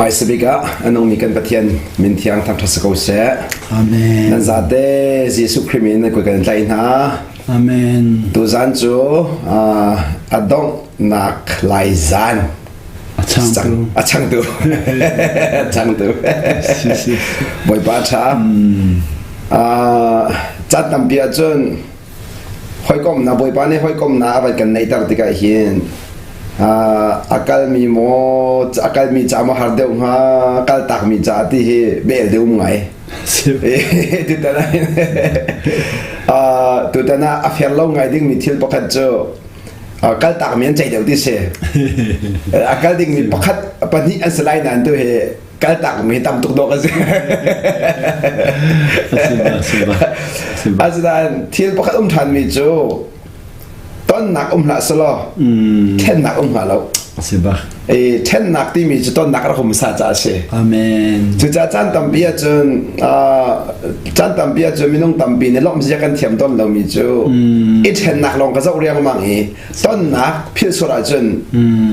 Hmaisabik ah a nungmi kan Pathian min thiang thangṭhat si ko seh. Amen. Nan zate Jesuh Khrih min nan kut kan tlaih hna. Amen. Tuzan cu a donghnak lai zan. A changtu. A changtu. A changtu. Bawipa ṭha. Caan tampi ahcun hawikomhnak Bawipa nih hawikomhnak a van kan neihter tikah hin a kalmi maw a kalmi ca maw har deuh hnga kaltakmi ca ti hi bel deuh ngai. Tutan ah tutan ah a fair lo ngai dingmi thil pakhat cu kaltakmi an ceih deuh ti si. A kal dingmi pakhat pahnih an si lai nain tu hi kaltakmi tam tuk dawh a si. Asinain thil pakhat um ṭhanmi cu tonnak um hlah selaw ṭhennak um hnga lo. Si bak. E ṭhennak timi cu tonnak rak um sa ca a si. Amen. Cucaah caan tampi ahcun caan tampi ahcun minung tampi nih lawmh zia kan thiam tawn lomi cu i ṭhennak lawng ka zoh riangmang i tonnak philh sual ahcun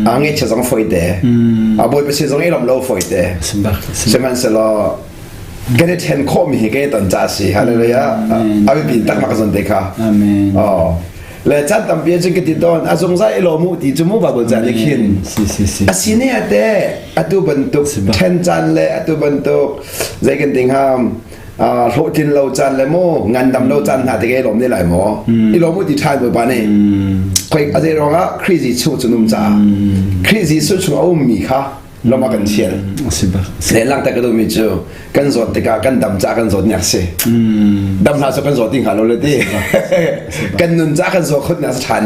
a ngaihchia zong fawi te. A bawipa sin zong i lawmh lo fawi te. Sihmanhsehlaw kan i ṭhen khawhmi hi kan i ton ca a si. Hallelujah. A biapi takmak zon te kha. Amen. Oh. Le caan tampi ahcun ka ti tawn a zungzal i lawm u ti cu mu Bible ca nih khin. Si si si. A si ne ate atu bantuk ṭhen caan le atu bantuk zei kan ting ham hlawhtlin lo caan le mu ngandam lo caan hna te ke lawm ne lai maw i lawm u ti ṭhan Bawipa nih khoi a zei ruangah Khrih Jesuh cu num caah Khrih Jesuh chung a ummi kha lawm a kan thial. Le langhter ka duhmi cu kan zawt tikah kan dam caah kan zawt nek si. Dam hlah cu kan zawt ding hnga lo le ti. Kan nun caah kan zaw khut nak ṭhan.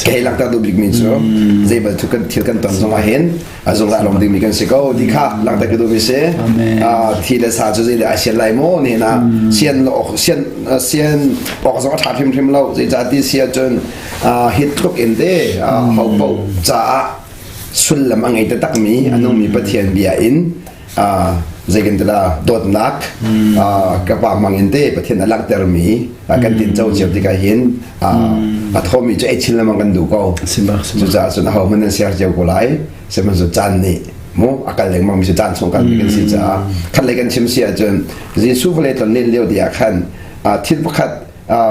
Kei langhter duh bikmi cu zei bal thu kan thil kan ton zongah hin a zungzal lawm dingmi kan si ko ti kha langhter ka duhmi si. Thi le sa cu zei le a sian lai maw ne na sian lo sian sian awk zong a ṭha hrimhrim lo zeicah ti si ahcun hit tluk in te ho paoh caah sullam a ngei taktakmi a nungmi Pathian bia in zeikan tila dawtnak ka pa mang in te Pathian a langhtermi kan tin co cio tikah hin a thomi cu ei chin lamang kan duh ko cucaah cun aho hmanh nan siar cio ko lai sihmanhsehlaw caan nih mu a kal lengmang mi si caan chung kal mi kan si caah khat lei kan chim si ahcun Jesuh vawlei ton len lio ti ah khan thil pakhat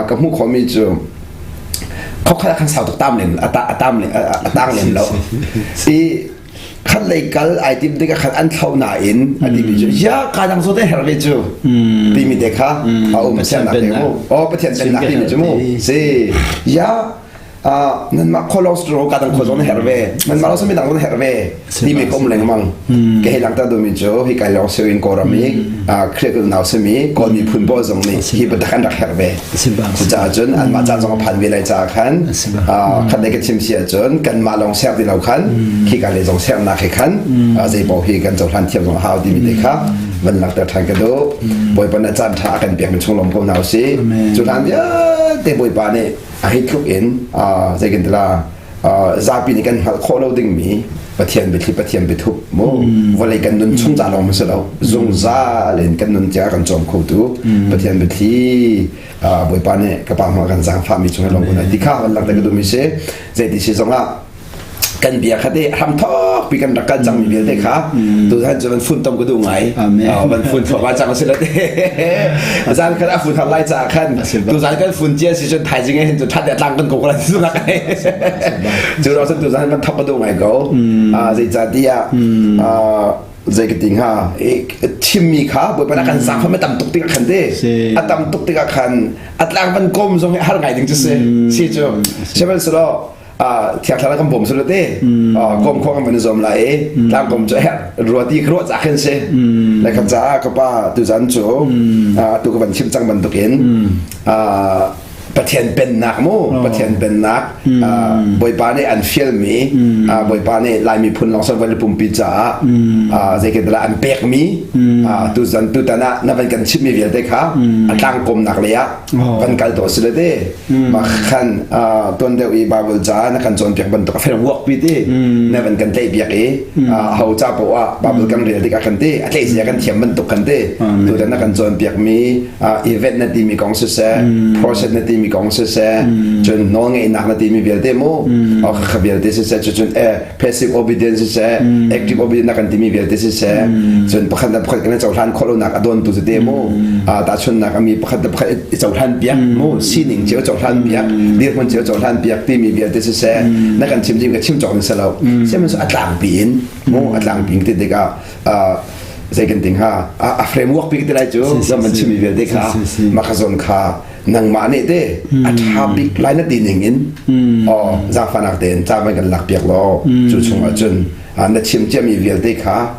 ka hmuh khawhmi cu khokhat ah khan sau tuk tam len a tam len a tang lem lo i khat lei kal ai tim tikah khan an thlo nain a timi cu ya ka dang zo te her ve cu timi te kha a um pathian nak te mu o pathian pennak timi cu mu si ya nanmah cholesterol ka dang kho zong na herh ve nanmah lo mi dang zong na herh ve timi ka um lengmang ke hei langter duhmi cu hi kai lawng siu in kawlram i Khrih nau simi Kawl miphun pawl zong nih hi biatak an rak herh ve cucaah cun anmah ca zong a phan ve lai caah khan khat lei ka chim si ahcun kanmah lawng ser ti lo khan khi ka le zong sernak he khan zei paoh hi kan cohlan thiam zong a hau timi te kha van langhter ṭhan ka duh Bawipa na caan ṭha a kan pek mi chung lawm ko hna usih cu hlan vialte Bawipa nih a hi tluk in zei kan tila zapi nih kan hngalh khawh lo dingmi Pathian biathli Pathian biathup mu vawlei kan nun chung ca lawng si lo zungzal in kan nun tia kan cawm kho tu Pathian biathli Bawipa nih ka pa hma kan zaangfah mi chung lawng ti kha kan langhter ka duhmi si zeiti si zongah kan bia kha te hram thok pi kan rak kal cang mi vialte kha tu zan cu van fun tom ka duh ngai van fun thok cang si la te zan khan a fun har lai ca khan tu zan kan fun cia si cun thaizing hin cu that tlang kan ko ko lai cu nak cu ro tu zan van thok ka duh ngai ko zei ca tiah zei ka ti hnga chimmi kha bawipa na kan zaangfah tam tuk tikah khan te a tam tuk tikah khan a tlang van kom zong hi har ngai ding cu si si cu sihmanhsehlaw thiang thlarau kan bawm sulu te kom kho kan van i zuam lai i tlang kom cu herh ruati ruah ca khin si le kan caah ka pa tu zan cu tu ka van chim cang bantukin Pathian pennak mu Pathian pennak Bawipa nih an fialmi Bawipa nih Lai miphun lawng san vawlei pumpi caah zeitindah an pekmi tu zan tutan ah na van kan chimmi vialte kha a tlangkawmnak lei ah van kal dawh si le te mah khan tuan deuh i Bible ca na kan cawnpiak bantuk a fel wuak pi ti na van kan tlaih piak i ho ca poah ah Bible kan rel tikah kan ti a tlaih zia kan thiam bantuk kan ti tutan na kan cawnpiak mi event na timi kong siseh process na timi timi kong siseh, cun nawlngeihnak na timi vialte mu, kha vialte siseh, cun passive obedience siseh, active obedience na kan timi vialte siseh, cun pakhat le pakhat kan i cohlan khawh lonak a dawntu tete mu, tahchunhnak ami pakhat le pakhat i cohlan piak mu, sining cio cohlan piak, dirhmun cio cohlan piak timi vialte siseh, na kan chim ka chim cawk in si lo. Sihmanhsehlaw a tlangpi in mu, a tlangpi in ti tikah zei kan ting ha a framework pi ti lai cu zam man chimi vialte kha maka zon kha nangmah nih te a tha bik lai na ti ning in o zaangfanak tein ca van kan lak piak law cu chungah cun na chim ciami vialte kha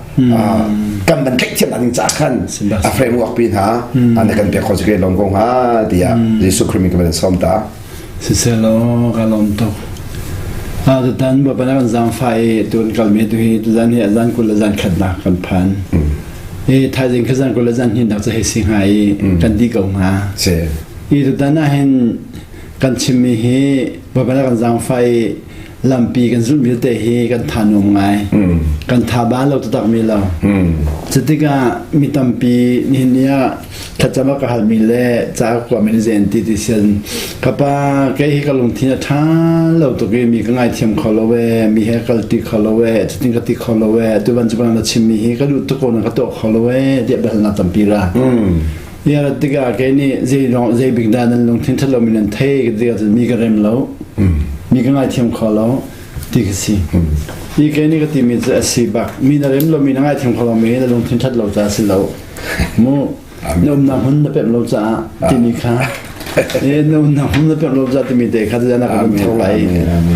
kan van tlaih thiam ding ca khan a framework pi hna na kan pek kho ke lom ko hnga tiah Jesuh Christ min ka van sawm ta. Siselaw ka lawm tuk. Tutan Bawipa nih kan zaangfah i tu kan kalmi tu hi tuzan hi zan 20 le zan khatnak kan phan. I thaizing kha zan 20 le zan hnihnak cu hei si hnga i kan dih ko hnga. I tutan ah hin kan chimmi hi Bawipa nih kan zaangfah i lampi kan zulh vialte hi kan tha nuam ngai. Kan tha ba lo taktak mi lo. Cutikah mi tampi nihin ni ah thlacam a ka halmi le ca ka kuami ni zei an ti ti sian ka pa kei hi ka lungthin a ṭha lo tuk i mi ka ngaithiam kho lo ee mi he kal ti kho lo ee cutin ka ti kho lo ee tu bantuk na chimmi hi ka duh tuk ko na ka tuah kho lo ee tiah biahalnak tampi ra ya tikah kei nih zei zei bik dah nan lungthin ṭhat lomi nan thei ka ti ahcun mi ka rem lo mi ka ngaithiam kho lo ti ka si hi kei nih ka timi cu a si bak mi na rem lo mi na ngaithiam kho lo mi na lungthin ṭhat lo caah si lo mu na umnak hmun na pemh lo caah timi kha na umnak hmun na pemh lo caah timi te kha tutan ah ka vun tho lai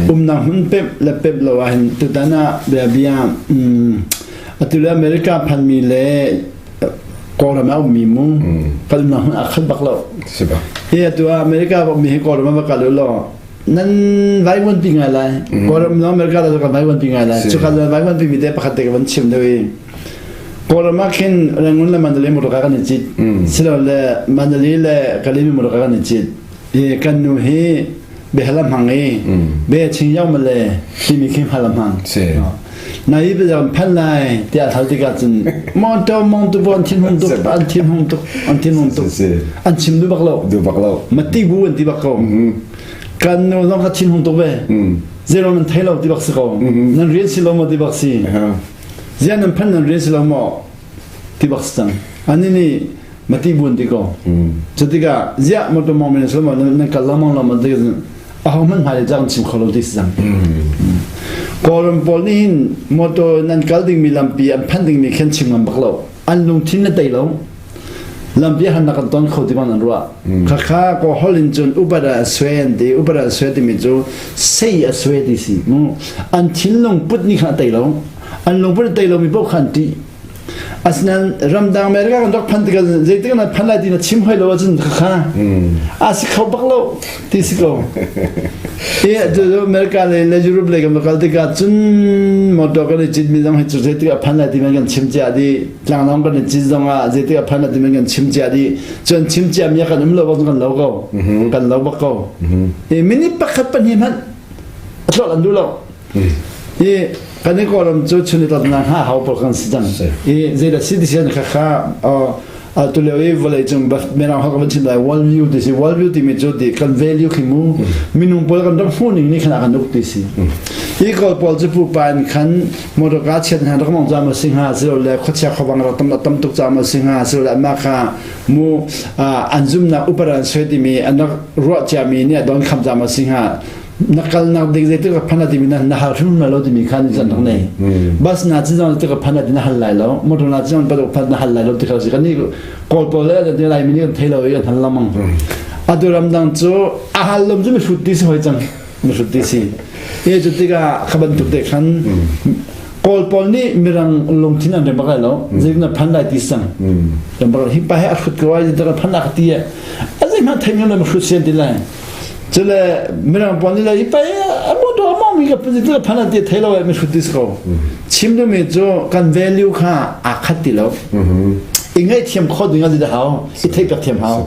umnak hmun pemh le pemh lo ah hin tutan ah bia bia atu le America phanmi le Kawlram ah ummi mu kan umnak hmun a khat bak lo hi atu ah America ummi hi Kawlram ah va kal u law nan vaivuan pi ngai lai Kawlram no America la kan vaivuan pi ngai lai cuka la vaivuan pi mi te pakhat te ka van chim deuh i Kawlram ah khin Rangoon le Mandalay motor kan i cit silo le Mandalay le Kalimi motor kan i cit i kan nu hi behala hmang i be ching yau male timi khi hala hmang na i biazam phan lai tiah thal tikah cun motor mong tu an thin hung tuk an thin hung tuk an thin hung tuk an chim du bak lo du bak lo mati bu an ti bak ko kan nu zong ka thin hung tuk ve zero nan thei lo ti bak si ko nan rian si lo maw ti bak si zian nan phan nan rian si lo maw ti bak si cang ani nih mati bu an ti ko cutikah ziah motor mong men si lo maw nan kal lengmang lo maw ti aho hmanh hmai le chim kho lo ti si cang. Kawlram pawl nih hin motor nan kal dingmi lampi an phanh dingmi khin chim ngam bak lo. An lungthin na tei lo. Lampi han na kan ton kho ti bang an ruah. Khakha ko hol in cun upada a swe an ti upada a swe timi cu sei a swe ti si. An thinlung put ni kha tei lo. An lungput a tei lomi paoh kha an ṭih. Asinain ramdang America kan rak phan tikah zeitik na phan lai ti na chim hoi lo ahcun khakha a si kho bak lo ti si ko. I America le le Europe le kan va kal tikah cun motor kan i citmi zong hi cu zeitik a phan lai ti man kan chim cia dih tlanglawng kan i cit zong ah zeitik a phan lai ti man kan chim cia dih cun chim cia mi kan um lo bak kan lo ko kan lo bak ko. I minute pakhat pahnih hmanh a tlolh an duh lo. I kan i Kawlram cu chun i tlatnak hna hau pawl kan si cang. I zeidah si ti sian kha kha tu lio i vawlei cung mirang holh kan van chim lai world view ti si world view timi cu ti kan value khi mu minung pawl kan rak hmuh ning nih khan a kan uk ti si. Hi kawl pawl cu pupa in khan motor ka chiat hna rak mong cam a si hnga silole khuachia khuavang rak tam tam tuk cam a si hnga silole amah kha mu an zumnak uparan sui timi an rak ruah ciami nih a don kham cam a si hnga na kalnak ding zeitik ka phan timi na na hal hrim lai lo timi kha ni zan nei bus na chin zong tik ka phan ti na hal lai lo motor na chin pa phan na hal lai lo ti kha si kan ni kawl pawl le le lai mi ni kan thei lo i kan hal lamang atu ram dang cu a hal lom cu mi hrut ti si hoi cang mi hrut ti si e cu tikah kha bantuk te khan kawl pawl nih mirang lungthin an rem bak lai lo zeitin na phan lai ti sang rem bak hi pa he a hrut ko ai zeitin phan la ka ti a zei hmanh thei mi lo hrut sian ti lai Cule mirang pawl nih le i pei a motor a mawngmi ka ti phan ti thei lo mi hrut dis ko. Chim duhmi cu kan value kha aa khat ti lo. I ngaihthiam khawh ding a hau, i theih piak thiam hau.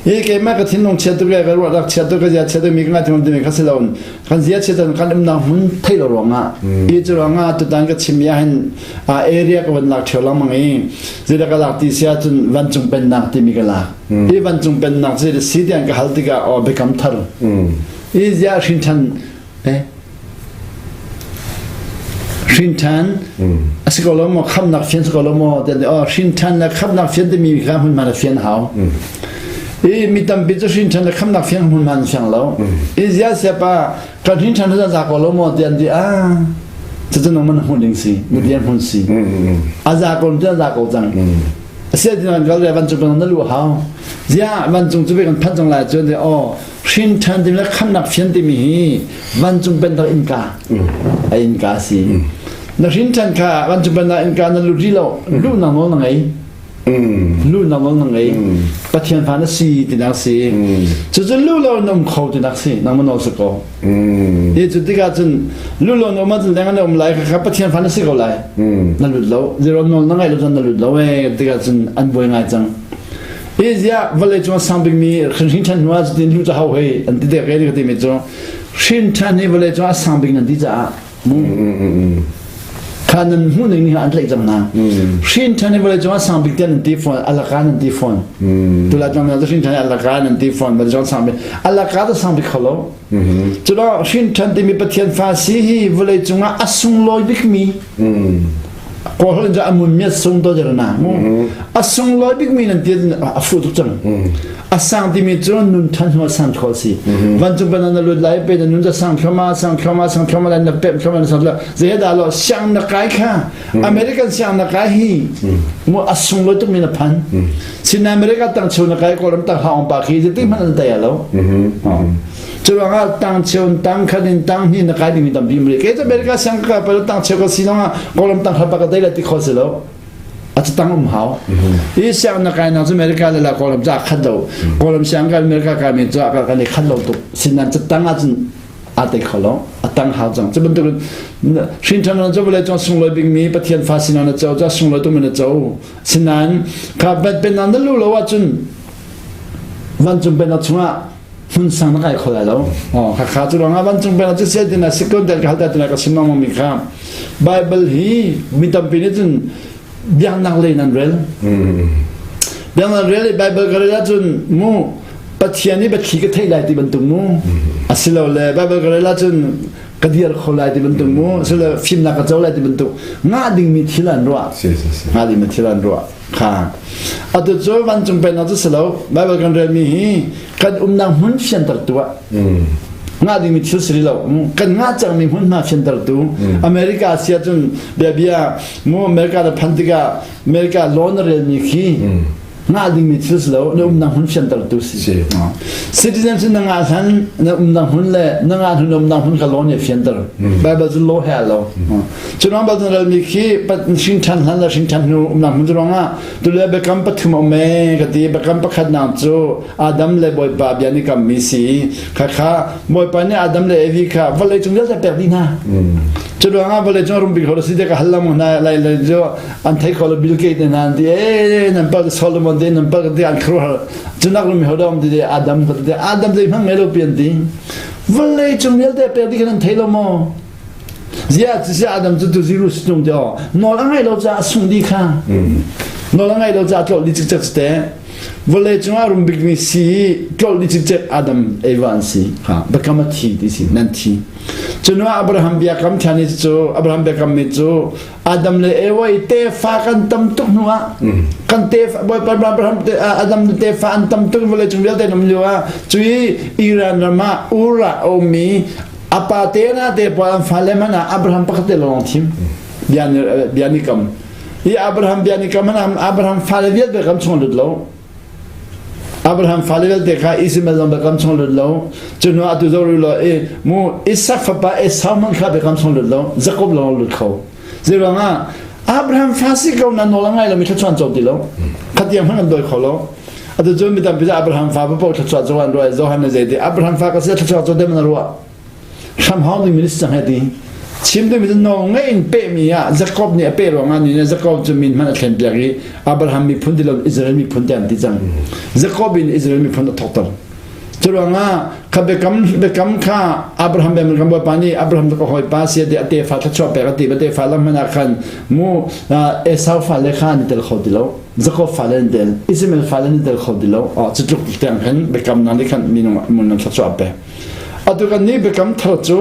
I keimah ka thinlung chiat tuk le ka ruahnak chiat tuk ka zia chiat tuk mi ka ngai timi timi kha si lo kan zia chiat cun kan umnak hmun thei lo ruangah i cu ruangah tutan ka chim ah hin area ka van lak ṭheo lengmang i zeidah ka lak ti si ahcun vancung pennak timi ka lak i vancung pennak cu si tiang ka hal tikah aw biakam thar i zia hrin ṭhan Hrinṭhan a si ko lo maw khamnak fian si ko lo maw tiah oh hrinṭhan le khamnak fian timi kha hmunhma na fian hau. I mi tampi cu hrinṭhan le khamnak fian hmunhma an fiang lo. I zia siapa kan hrinṭhan cu za ko lo maw tiah an ti ah cucu nang man hmun ding si na dian hmun si. A za ko tiah za ko cang. Asia ti nan kal le vancung kan na lu hau. Zia vancung cu ve kan phanh cang lai cun oh Hrinṭhan timi le khamnak fian timi hi vancung pennak innka a innka a si. Na hrinṭhan kha vancung pennak innka na lut rih lo, luhnak nawl na ngei. Luhnak nawl na ngei. Pathian fa na si tinak si. Cucu lu lo na um kho tinak si, nangmah nawl si ko. Hi cu tikah cun lu lo na um ahcun leng na um lai kha Pathian fa na si ko lai. Na lut lo, zero nawl na ngeih lo cun na lut lo ee tikah cun an buai ngai cang. Hi ziah vawlei cung a sang bikmi hrin ṭhan hnu ah cutin hnu cu ho hei an ti dek e ka timi cu hrin ṭhan hi vawlei cung a sang bik nan ti caah kha nan hmuh ning nih an tlaih cang hna hrin ṭhan hi vawlei cung a sang bik tiah nan ti fawn alaka nan ti fawn tula cang na hrin ṭhan alaka nan ti fawn vawlei cung sang bik alaka ta sang bik kho lo culo hrin ṭhan timi Pathian fa si hi vawlei cungah a sunglawi bikmi Kawlholh in a mun mi a sung to der na mu a sunglawi bik mi nan ti a fu tuk cang a sang timi cu nun than hnu a sang kho si vancung pan na lut lai pe na nun sang thloma sang thloma sang thloma lai na pep thloma na sang zei dah lo siang na kai kha American siang na kai hi mu a sunglawi tuk mi na phan sin America tang cheu na kai kawlam tang haung pa khi zeiti hmanh an tai lo Curuangah tang cheu tang khat in tang hnih na kai dingmi tampi um rih. Kei cu America siang ka kai tang cheu ka si zongah Kawlram tang khat bak ka dei la ti kho si lo. A cu tang um hau. Hi siang na kai nak cu America le la Kawlram ca khat lo. Kawlram siang kai America kai mi cu ka kan i khat lo tuk. Sinan cu tang ahcun aa tei kho lo. A tang hau cang. Cu bantuk hrin ṭhan cu vawlei cung sunglawi bikmi Pathian fa sinak na co, ca sunglawi tuk mi na co. Sinain kha pennak na lu lo ahcun vancung pennak chungah hmun sang na kai kho lai lo khakha cu ruangah vancung pennak cu sial tina sikon tel ka hal tina ka sim lengmang mi kha Bible hi mi tampi nih cun biaknak lei nan rel biaknak rel i Bible ka rel ahcun mu Pathian i biathli ka theih lai ti bantuk mu asilole Bible ka rel ahcun ka dir kho lai ti bantuk mu asilo fimnak ka co lai ti bantuk ngah dingmi thil an ruah ngah dingmi thil an ruah Kha. Atu cu vancung pennak cu si lo. Bible kan relmi hi kan umnak hmun fiantertu ah ngah dingmi thil si lo. Kan ngah cangmi hmunhma fiantertu. America si ahcun bia bia mu America na phan tikah America law na relmi khi ngah dingmi thil si lo. Na umnak hmun fiantertu si. Citizen cu na ngah hlan na umnak hmun le na ngah hnu na umnak hmun kha law nih a fianter. Bible cu law he a lo. Cu ruang bal ralmi khi hrin ṭhan hlan le hrin ṭhan hnu umnak hmun ruangah tule biakam pathum a um ee ka ti biakam pakhatnak cu Adam le Bawipa bia nih kammi si khakha Bawipa nih Adam le Evi kha vawlei cung vialte pek dih hna cu ruangah vawlei cung rum bik ho si te ka hal lam hna lai le cu an thei kho lo Bill Gates hna an ti ee nan pal Solomon te nan pal te an khuruhar cunak lumi ho dom ti Adam ka ti Adam zei hmang ngei lo pi an ti vawlei cung vialte pek dih kha nan thei lo maw Ziah ziah Adam cu tu ziru si tung ti aw nawl a ngaih lo caah a sung dih kha nawl a ngaih lo caah tlolh dih cikcek te vawlei cungah rum bikmi si i tlolh dih cikcek Adam Eva an si ha biakam a thi ti si nan thi cunu Abraham biakam ṭhan i cu Abraham biakam mi cu Adam le Eva i tefa kan tam tuk hnu ah kan tefa Bawipa Abraham te Adam le tefa an tam tuk vawlei cung vialte an um lio ah cui Iran ram ah Ur ah a ummi A pa te na te pawl an fale man ah Abraham pakhat te lawng thim. Bia ni bia ni kam. Hi Abraham bia ni kam man Abraham fale vialte kam chung lut lo. Abraham fale vialte kha Ismael zong kam chung lut lo. Cu hnu atu zo ru lo i mu Isak fapa Esau man kha kam chung lut lo. Jacob lawng lut kho. Zeiruang ah Abraham fa si ko na nawl a ngai lo mi thluachuah an co ti lo. Khatiang hmanh an dawi kho lo. Atu cun mi tampi cu Abraham fa paoh thluachuah cu an ruah Johan nih zeiti Abraham fa ka si thluachuah cu dem na ruah. Hram hau ding minister he ti. Chim dingmi cu nawl ngei in pehmi ah Jakob nih a peh ruangah ni nih Jakob cu min hmanh a thlenpiak i Abraham miphun ti lo Israel miphun tiah an ti cang. Jakob in Israel miphun a thawkter. Cu ruangah kha biakam biakam kha Abraham biakam Bawipa nih Abraham cu ka hawipa si a ti a tefa thluachuah pek a ti a tefa lam hmanh ah khan mu Esau fale kha an i tel kho ti lo. Jakob fale an tel Ishmael fale an i tel kho ti lo. Cu tluk tiang khan biakamnak nih khan minung mun thluachuah a pek. Atu kan nih biakam thar cu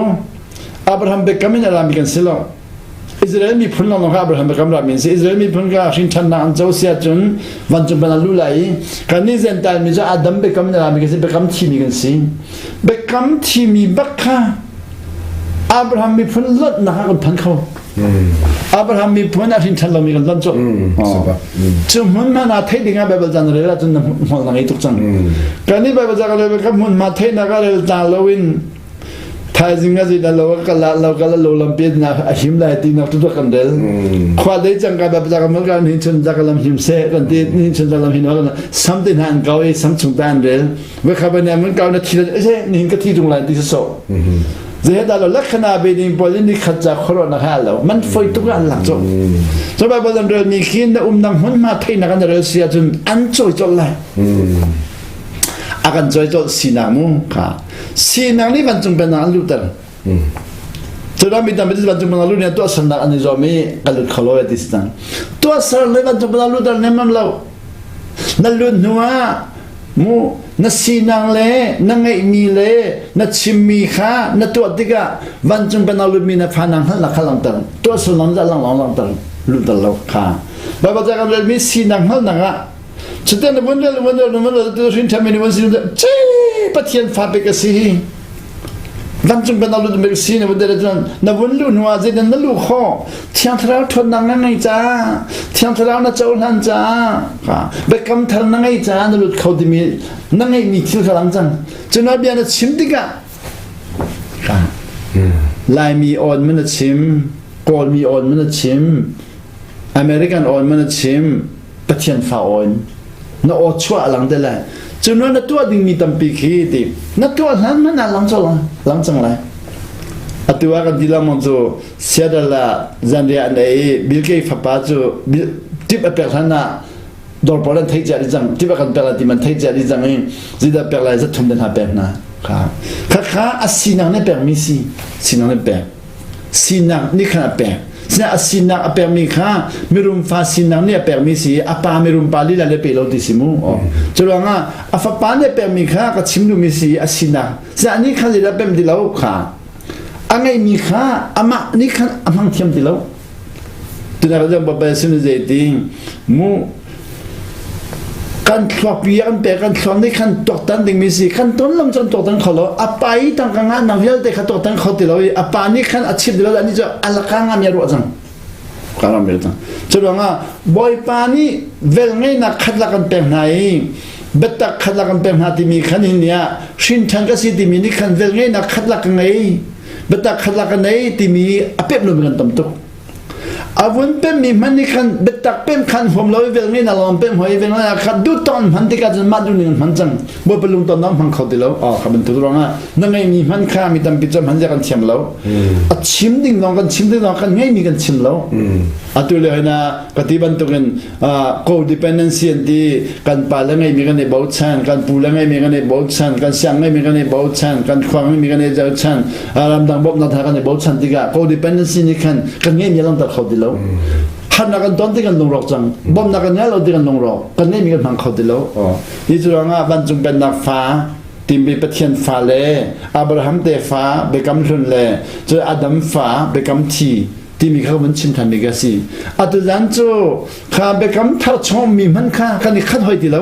Abraham biakam in a rami kan si lo. Israel miphun lawng kha Abraham biakam rami an si. Israel miphun kha hrinṭhannak an co si ahcun vancung ban an lu lai i kannih Gentile mi cu Adam biakam in a rami kan si, biakam thimi kan si. Biakam thimi bak kha Abraham miphun lonhnak ah kan phan kho. Abraham miphun a hrinṭhan lomi kan lonh cu. Cu hmun hmanh ah theih ding ah Baibal ca na rel ahcun na hmual na ngei tuk cang. Kannih Baibal ca kan rel ka hmun hma theihnak ah rel ta loin thaizing a zin lo ka la lo ka la lo lampi na a him lai ti nak tu kan rel. Khua dei cang ka Baibal ca kan kan hin chun ka lam him se kan ti hin chun lam hin sam te hna an kau i sam chung ta an rel. Ve kha ban mun kau na thi la se ni ka thi tung lai ti so. Zehe dah lo lakhana be ding pawl in ni khat ca khoro na ha lo man foi tuk an lak cho. So Bible an rel mi khi na um nang hmun ma thei na kan rel sia cun an choi chol lai. A kan choi chol sinak mu kha. Sinak nih vancung pennak an luter. Cuna mi tam vancung pennak lu ni tuah sernak an i zuam i ka lut kho lo ti si cang. Tuah ser le vancung pennak luter nem lo. Na lut hnu ah Mu na sinak le na ngeihmi le na chimmi kha na tuah tikah vancung kan lutmi na fa nang hngalhnak kha langhter tuah sullam za lang lang langhter lutter lo kha Baibal ca kan relmi sinak hngalhnak ah cutin na vun rel vun rel vun rel tu hrin ṭhami ni vun si ce Pathian fa pek a si hi vancung kan lut mi si na vun rel cun na vun lu hnu ah zeitin na lu kho Thiang Thlarau ṭhawnnak na ngei caah Thiang Thlarau na cohlan caah biakam thar na ngei caah na lut kho timi na ngeihmi thil kha lang cang. Cuna bia na chim tikah Laimi awn man na chim, Kawlmi awn man na chim, American awn man na chim, Pathian fa awn na aw chuah lang te lai. Cuna na tuah dingmi tampi khi ti na tuah hlan hmanh ah lang lang cang lai. Atu ah kan ti lengmang cu Seattle ah zanriah an ei i Bill Gates fapa cu tip a pek hlan ah dawr pawl an theih cia dih cang tip a kan pek lai ti man theih cia dih cang i zeidah pek lai zathum den hna pek hna kha kha kha a sinak nih pekmi si sinak nih pek sinak nih khan a pek sina a sinak a pekmi kha mirum fa sinak nih a pekmi si a pa mirum pa lila le pe lo ti si mu cu ruangah a fapa nih a pekmi kha ka chim duhmi si a sinak sina nih khan lila pem ti lo kha A ngeihmi kha amah nih khan a hmang thiam ti lo. Tunak zong Baibal sin zei mu kan thluakpi an pek kan thluak nih khan tuaktan dingmi si kan ton lam cun tuaktan kho lo a pa i tangka ngah nak vialte kha tuaktan kho ti lo i a pa nih khan a chim ti lo ani cu alaka nga mi a ruah cang karam vel cang cu ruangah bawipa nih vel ngeinak khat lak an pek hna i biatak khat lak an pek hna timi khan hin nih ah hrinṭhan ka si timi nih khan vel ngeinak khat lak ka ngei biatak khat lak ka nei timi a pemh lomi kan tam tuk a vun pemmi hmanh nih khan biatak pem khan huam lo i vel ngeinak lawng pem hoi vel ngeinak kha duh tong hman tikah cun mah duh ning an hman cang Bawipa lungton dang hmang kho ti lo ah kha bantuk ruangah na ngeihmi hman kha mi tampi cu hman zia kan thiam lo a chim ding zong kan chim ding zong kan ngeihmi kan chim lo atu le hina ka ti bantukin codependency an ti kan pa le ngeihmi kan i bochan kan pu le ngeihmi kan i bochan kan siang ngeihmi kan i bochan kan khua ngeihmi kan i bochan ramdang bawmhnak hna kan i bochan tikah codependency nih khan kan ngeihmi a langhter kho ti lo harnak kan ton ti kan lungrawk cang bawmhnak kan ngei lo ti kan lungrawk kan ngeihmi kan hmang kho ti lo Hi cu ruangah vancung pennak fa timi Pathian fa le Abraham tefa biakam hlun le cu Adam fa biakam thi timi kha kan chim than mi ka si. Atu zan cu kha biakam thar chawmmi hman kha kan i khat hoi ti lo.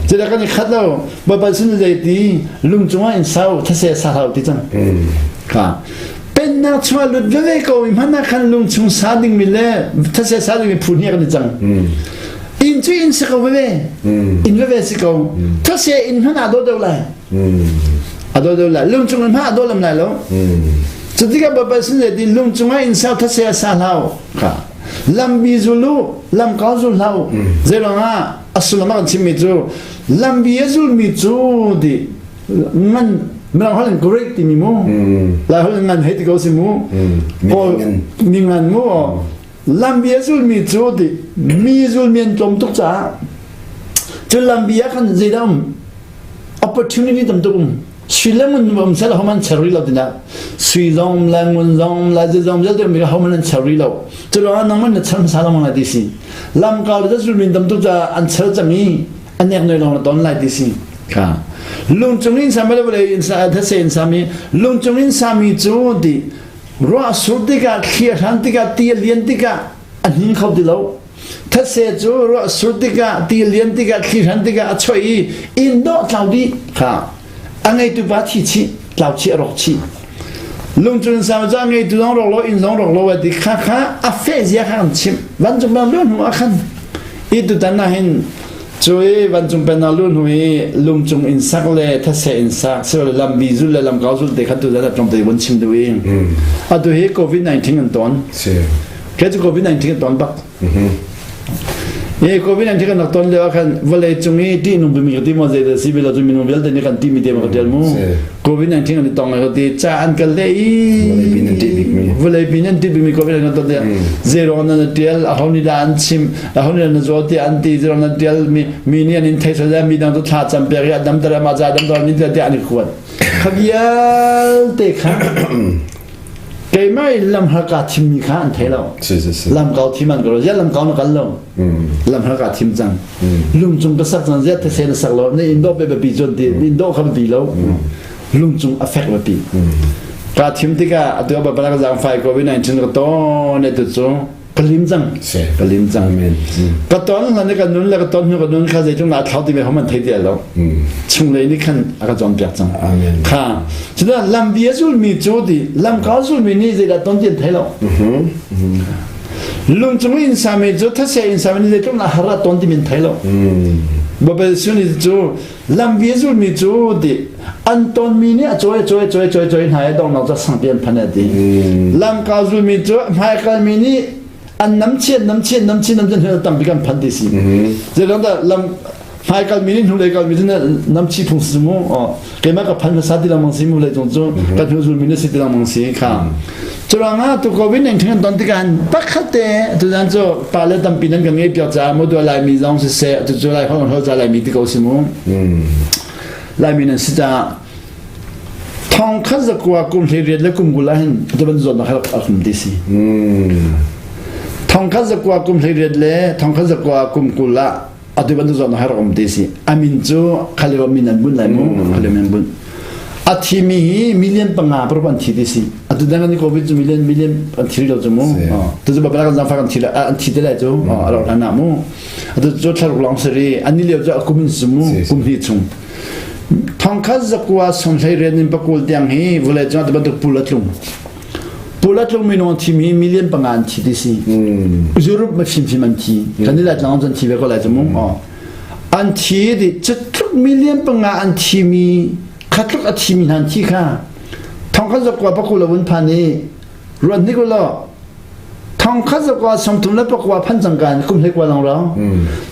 Cila kan i khat lo. Bawipa sin zei ti lung cungah in sau thase sa hau ti cang. Kha pennak chungah lut veve ko mi hmanh ah khan lung chung sa dingmi le thase sa dingmi phu hnih kan i cang. Inn cu inn si ko veve. Inn veve si ko. Thase inn hmanh ah dawh deuh lai. A dawh deuh lai. Lung cung in hmanh a dawh lam lai lo. Cu tikah Baibal sin le ti lung cungah inn sau thase a sa hlau. Kha. Lambi zulu, lamkau zul hlau. Zeiruang ah a sullam a kan chimmi cu lambi a zulmi cu ti ngan Mirang holh in great timi mu. Lai holh in ngan hei ti ko si mu. Kawl mi ngan mu. Lambi a zulmi cu ti mi zulmi an tlawm tuk caah cu lambi ah khan zeidah um opportunity tam tuk um sui le ngun um sel homan cher rih lo tina sui zong le ngun zong le zi zong vialte mi homan an cher rih lo cu lawng nangman na cher hmasa lengmang lai ti si lam kau le zulmi tam tuk caah an cher cang i an nek noi lawng na ton lai ti si kha lungcung in sami le vawlei in sa these in sami lungcung in sami cu ti ruah sur tikah thli a hran tikah ti a lian tikah a hnin kho ti lo these cu ruah sur tikah ti a lian tikah thli hran tikah a choi i inn dawh tlau dih kha a ngeitu pa thi chih tlau chih a rawk chih lungcun sau cu a ngeitu zong rawk lo inn zong rawk lo a ti kha kha a feh zia kha an chimh vancung bang lu hnu ah khan i tutan ah hin cu i vancung pennak lu hnu i lungcung inn sak le thase inn sak silo le lambi zul le lamkau zul te kha tutan ah tlawmte vun chim duh i atu hi covid-19 an ton ke cu covid-19 an ton bak Hi COVID-19 kan rak ton lio ah khan vawlei cung i ṭihnung bimi ka ti maw zeidah si bilo cu minung vialte nih kan timi te ma ka ṭial mu. COVID-19 kan i tong lai ka ti ca an kal le i vawlei pi nan ṭih bikmi COVID kan ton tiah zeirong nan ṭial aho nih dah an chim aho nih na zaw tiah an ti zeirong nan ṭial mi mi nih an in thei sual mi dang cu thla cam pek i a dam ter ma ca dam ter ni tiah an i kuat kha vialte kha Keimah in lam har kaa thimmi kha an thei lo. Lam kau thim an ka lo. Ziah lam kau na kal lo. Lam har kaa thim cang. Lungcung ka sak cang ziah these na sak lo. Na in dawh pe biapi cun ti in dawh kha biapi lo. Lungcung a fek biapi. Kaa thim tikah atu ah balak zaangfai COVID-19 ka ton e tu cu ka lim cang ka lim cang ka ton hlan ka nun le ka ton hnu ka nun kha zeitlung dah thlau ti me hom an thei ti lo chunglei nih khan a ka cawnpiak cang kha cudah lambi a zulmi cu ti lamka zulmi nih zeidah ton ti an thei lo lungcung in sami cu thase in sami nih zeitlung dah har ton ti min thei lo Babel suni cu lambi a zulmi cu ti an tonmi nih a cawi cawi cawi cawi cawi hna i donghnak cu sangpi an phan ti lamka zulmi cu hmaikalmi nih an nam chian nam chian nam chian nam chian hnu tampi kan phan ti si zeiruang dah lam hmaikalmi nih hnulei kalmi cu nam chi phung si mu keimah ka phan hmasa ti lengmang si mu lei cung cu kan hnu zulmi na si ti lengmang si kha curangah tu covid 19 kan ton tikah pakhat te tuzan cu pa le tampi nan kan ngei piak caah mu tu laimi zong siseh tu cu lai hol hol ca laimi ti ko si mu Laimi nan si caah thong khat zakua kum hlei riat le kum kul ah hin atu ban zawtnak hi rak um ti si. Thong khat zakua kum hlei riat le thong khat zakua kum 20 ah atu bantuk zawtnak hi rak um ti si. A min cu khalio min an bunh lai mu khalio min an bunh. A thimi hi million panga paruk an thi ti si. Atu dang an covid cu million million an thi lo cu mu. Tu cu babala kan zangfak an thi an thi te lai cu a ro hlan ah mu. Atu cu thlaruk lawng sari an ni lio cu a kum in si mu kum hnih chung thongkhat zakua sawmhlei rian in pakul tiang hi vawlei cung ah bantuk pul a tlung pul a tlung minung an thimi million panga an thi ti si Europe ma fimfim an thi kan ni lai tlang an thi ve ko lai cu mu an thi di cutluk million panga an thimi khatluk a thimi hna an thi kha thongkhat zakua pakul a vun phan i ruat hnik law thongkhat zakua 34 phan cang kan kum hlei kwa lang rang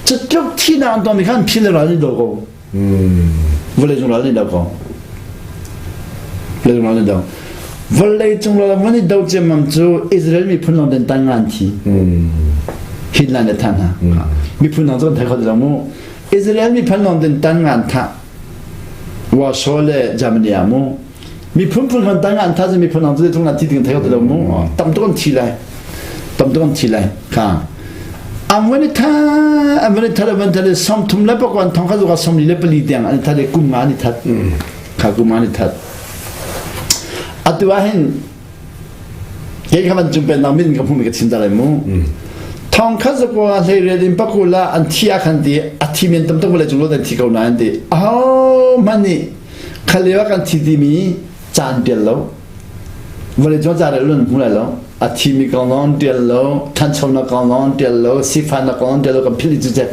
cutluk thi na an tong mi khan phil ral ni do ko vawlei cung ral ni do ko vawlei cung ral ni do vawlei cung ral van i do ciammam cu Israel miphun lawng den tan ngan thi Hitler le than ha miphun dang cu kan thei kho ti lo mu Israel miphun lawng den tan ngan tha Warsaw le Germany ah mu miphun phun kan tang an tha miphun ang cu tung an thi ding thei ti lo mu tam tuk an thi lai tam tuk an thi lai kha an van i tha an van i that an van that 34 le pakwan thong kha zuka 44 tiang an that kum nga an i that kha kum nga an i that atu ah hin kei kha van cung pen nang min ka phung mi ka chim ta lai mu thong kha zakwa hlei riat in pakula an thi a khan ti a thi men tam tuk le cung lo dan thi ko na an ti aho man nih Khalio ah kan thi timi caan tial lo vawlei cung ca rel hmu lai lo a thimi kong zong tial lo thanchonak kong zong tial lo sifahnak kong tial lo kan philh cu cek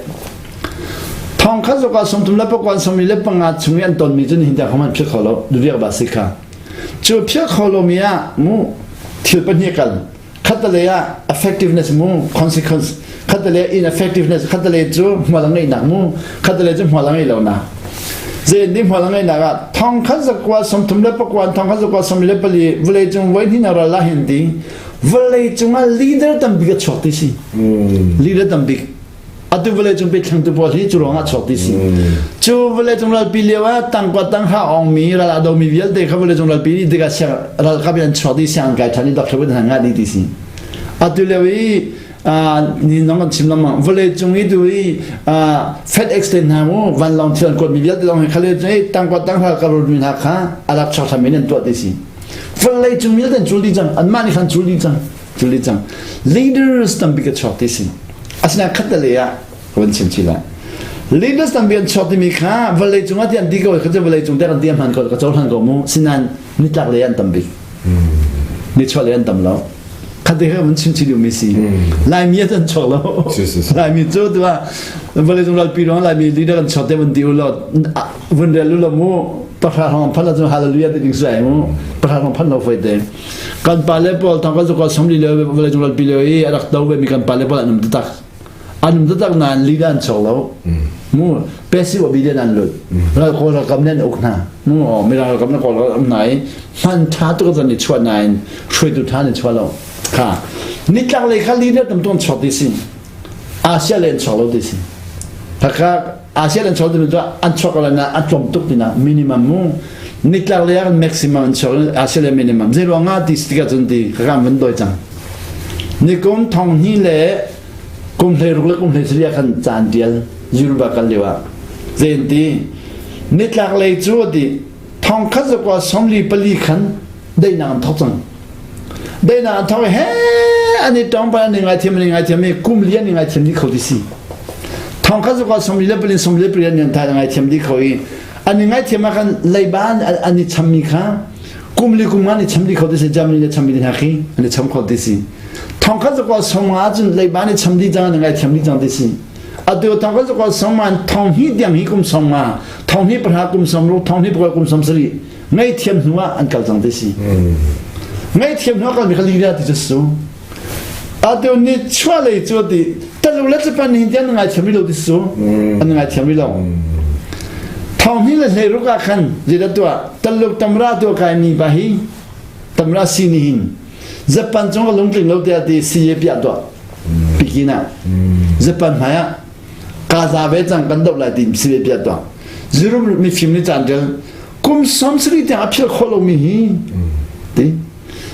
thong khat zoka sawmthum le pakua sawmli le panga chung i an tonmi cu nihin tiang khan philh kho lo duriak ba si kha cu philh kho lomi ah mu thil pahnih kal khatalei ah effectiveness mu consequence khatalei ineffectiveness khatalei cu hmual a ngeihnak mu khatalei cu hmual a ngeih lonak. Zei ni hmual a ngeihnak ah thongkhat zakua 39 thongkhat zakua 44 vawlei cung voi hnih ral la hin ti vawlei cung ah leader tambik a chuak ti si. Leader tambik. Atu vawlei cung pe tu pawl hi cu ruang ah chuak ti si. Cu vawlei cung ralpi lio ah tangkua tanghra ong mi ral a do mi vialte kha vawlei cung ralpi ni tikah siang ralkap in an chuak ti siang an kai than i doctor an ngah dih ti si. Atu lio i ni nong kan chim lengmang vawlei cung i tu i FedEx te hna mu vanlawng thil an kuat mi vialte zong hi khale cung i tangkua tanghra ka rul mi hna kha a rak chuak than mi an tuah ti si. Vawlei cung vialte an cul dih cang anmah nih khan cul dih cang. Cul dih cang. Leaders tampi ka chuak ti si. Asinain khat le ah ka van chim chih lai. Leaders tampi an chuak timi kha vawlei cung ah ti an ti ko kha cu vawlei cung te kan ti a hman ko ka cohlan ko mu. Sinain nitlak lei an tam bik. Nichuah lei an tam lo. Khat te kha van chim chih duhmi si. Laimi an chuak lo. Laimi cu tu ah vawlei cung ralpi ruang Laimi leader an chuak te van ti u law vun rel u law mu pahra hrawng phan ahcun hallelujah ti ding si mu pahra hrawng phan lo foi te. Kan pale pawl thong kan zuka somli le vawlei cung ralpi lio i a rak do ve mi kan pale pawl an um taktak. An um taktak nain leader an chuak lo. Mu passive obedient an lut. Ral kawl ralkap nih an uk hna. Mu mirang ralkap na kawl ralkap um hna i hman tha tuk an i chuah nain hruaitu tha an i chuah lo. Kha nitlak lei kha leader tam tuk an chuak ti si. Asia lei an chuak lo ti si. Khakha Asia an chuak timi cu an chuak ko na an tlawm tuk tina minimum mu nitlak lei ah maximum an chuak Asia le minimum zei ruang ah ti tikah cun ti khakha an van doi cang nikum thong hnih le kum hlei ruk le kum hlei sarih ah khan caan tial Yoruba kal lio ah zei an ti nitlak lei cu ti thong khat zakua 44 khan daihnak an thok cang daihnak an thok he an i tong pa an i ngaithiam an i ngaithiam i kum li an i ngaithiam dih kho ti si thong khat zakua sawmli le palin sawmli le pariat an thai ngaithiam dih kho i an i ngaithiam ah khan leiba an i chammi kha kum li kum nga an i cham dih kho ti si Germany le chammi hna khi an i cham kho ti si thong khat zakua sawmnga cun leiba an i cham dih cang an i ngaithiam dih cang ti si atu thong khat zakua sawmnga thong hnih tiang hi kum sawmnga thong hnih pahra kum sawmruk thong hnih pakua kum sawmsarih ngaihthiam hnu ah an kal cang ti si ngaihthiam hnu ah kalmi kha lira ti cu su atu ni chuah lei cu ti talu le Japan hin tian ngaithiam rih lo ti su an ngaithiam rih lo thong hnih le hlei ruk ah khan zeidah tuah taluk tamra tu kai mi pa hi tamra si ni hin Japan cung ka lungtling lo tiah ti siye piah tuah pikin ah Japan hmai ah Gaza ve cang kan doh lai ti siye piah tuah Zurum mifim ni caan tel kum 70 tiang a philh khawh lomi hi ti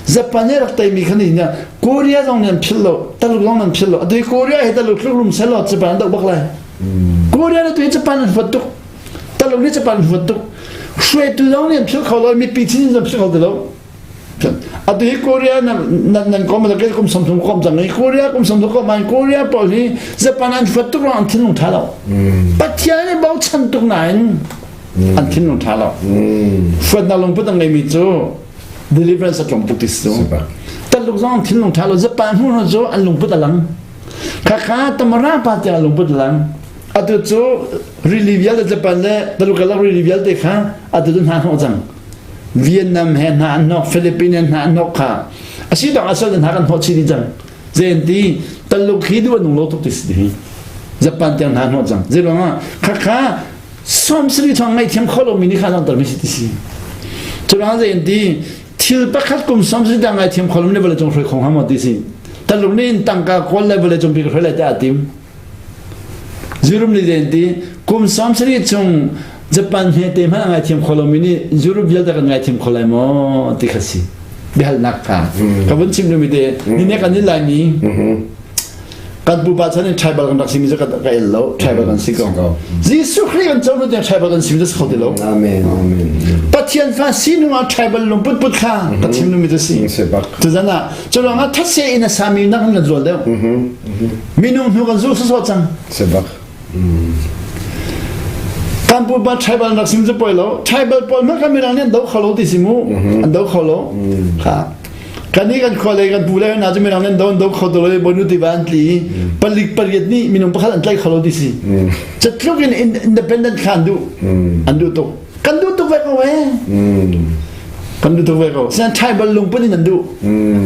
Japan nih rak teimi khan ni Korea zong nih an philh lo Taluk zong an philh lo atu Korea hi Taluk tluk rum sel lo Japan an doh bak lai Korea na tu hi Japan an huat tuk Taluk nih Japan an huat tuk hruaitu zong nih an philh kho lo mipi chin zong philh kho ti lo atu hi Korea nan nan kom la kum 30 kom cang i Korea kum 30 kom an Korea pawl hi Japan an huat tuk ruang an thinlung tha lo Pathian nih bochan tuk nain an thinlung ṭha lo huatnak lungput a ngeimi cu deliverance a tlawm tuk ti si cu taluk zong an thinlung ṭha lo Japan hnu cu an lungput a lang khakha tamara pa tiang lungput a lang atu cu rili vialte Japan le Taluk kalak rili vialte kha atu cu hna hnawh cang Vietnam he hna an hnawk Philippines he hna an hnawk kha asi dong asal hna kan hnawh chih dih cang zei an ti Taluk hi duh a nung lo tuk ti si hi Japan tiang hna hnawh cang zei ruangah khakha 70 thong ngaihthiam kho lomi nih kha langhter mi si ti si cu zei an ti thil pakhat kum 70 tiang ngaithiam kho lomi nih vawlei cung hruai kho hnga maw ti si Taluk nih in tangka kawl le vawlei cung pi ka hruai lai tiah a tim Zurum nih zei an ti kum 70 chung Japan hmete hmanh a ngaithiam kho lomi nih Europe vialte kan ngaithiam kho lai maw ti kha si biahalnak kha ka vun chim duhmi te ni ne kan i laimi kan pupa chan in tribal kan rak simi cu ka el lo tribal kan si ko Jesuh Khrih kan co nu tiang tribal kan simi cu si kho ti lo amen amen Pathian fa sinung ah tribal lungput put kha ka chim numi cu si tu zan ah cu ruang ah thatse in a sami nak kan zual deuh minung hnu kan zu so cang sebak kan pupa tribal rak sim cu poi lo tribal pawl hmanh kan mirang nih an do kho lo ti si mu an do kho lo kha kan i kan khua le kan pu le hna cu mirang nih an do an do kho to lo i bonu tiva an tli i palik pariat nih minung pakhat an tlaih kho lo ti si catluk in independent kha an duh an duh tuk kan duh tuk ve ko eh kan duh tuk ve ko sian tribal lungput in an duh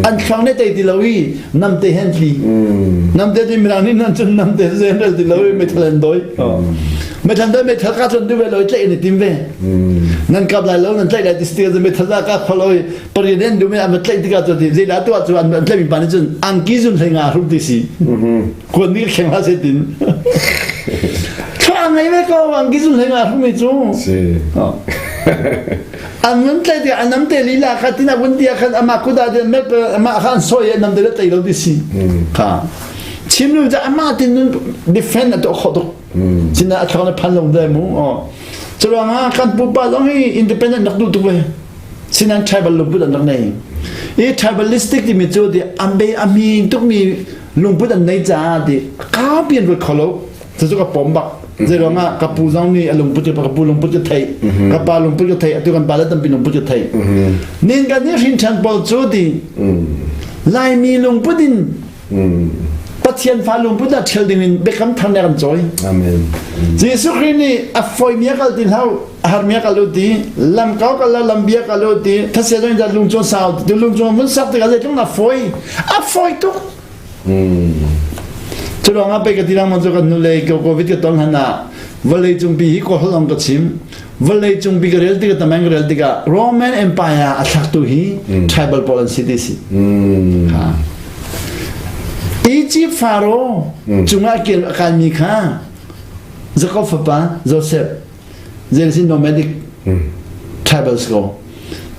an thluang ne tei ti lo i namte hen tli namte ti mirang nih nan cun namte zen rel ti lo i mithal an doi. Meithal dai meithal ka cun duve lo tlaih in i tim ve. Nan kap lai lo nan tlaih lai ti si tikah meithal da ka kholo i parian en dume an va tlaih tikah cu ti zeidah tuah cu an tlaih mi pa nih cun angki zun hlei nga hrum ti si. Kuan nih kheng hlah se tin. Thla ngei ve ko angki zun hlei nga hrum mi cu. An mun tlaih tikah an nam te lila kha tina vun tia khan ama kuda te mep ama kha an soi nam te tlaih lo ti si. Kha. Chim lu ama tin nun defend a to kho tuk. Cina a thawng phan lo dai mu. Curuangah kan pupa zong hi independent rak duh tuk ve. Sinan tribal lungput an rak nei. I tribalistic timi cu di ambe ami tukmi lungput an nei caah di ka pian ruat kho lo. Cucu ka pom bak. Zeiruangah ka pu zong nih a lungput ka pu lungput ka theih. Ka pa lungput ka theih. Atu kan pa le tampi lungput ka theih. Nin kan nih hrin ṭhan pawl cu di Laimi lungput in Pathian fa lungput ah ṭhial ding in biakam thar ne kan cawi. Amen. Jesuh Khrih nih a foimi a kal ti hlau, a harmi a kal u ti, lam kau kal lo, lam bia kal u ti, thase zong in lung cung sau ti, lung cung vun sak tikah zeitluk na fawi. A fawi tuk. Cu ruangah pei ka ti lengmang cu kan nule ko COVID ka ton hlan ah vawlei cungpi hi kawl holh ka chim. Vawlei cungpi ka rel tikah tamang ka rel tikah Roman Empire a thlaktu hi tribal pawl an si ti si. Egypt Pharaoh cungah kel a kaimi kha Jacob fapa Joseph zei nomadic tribals ko.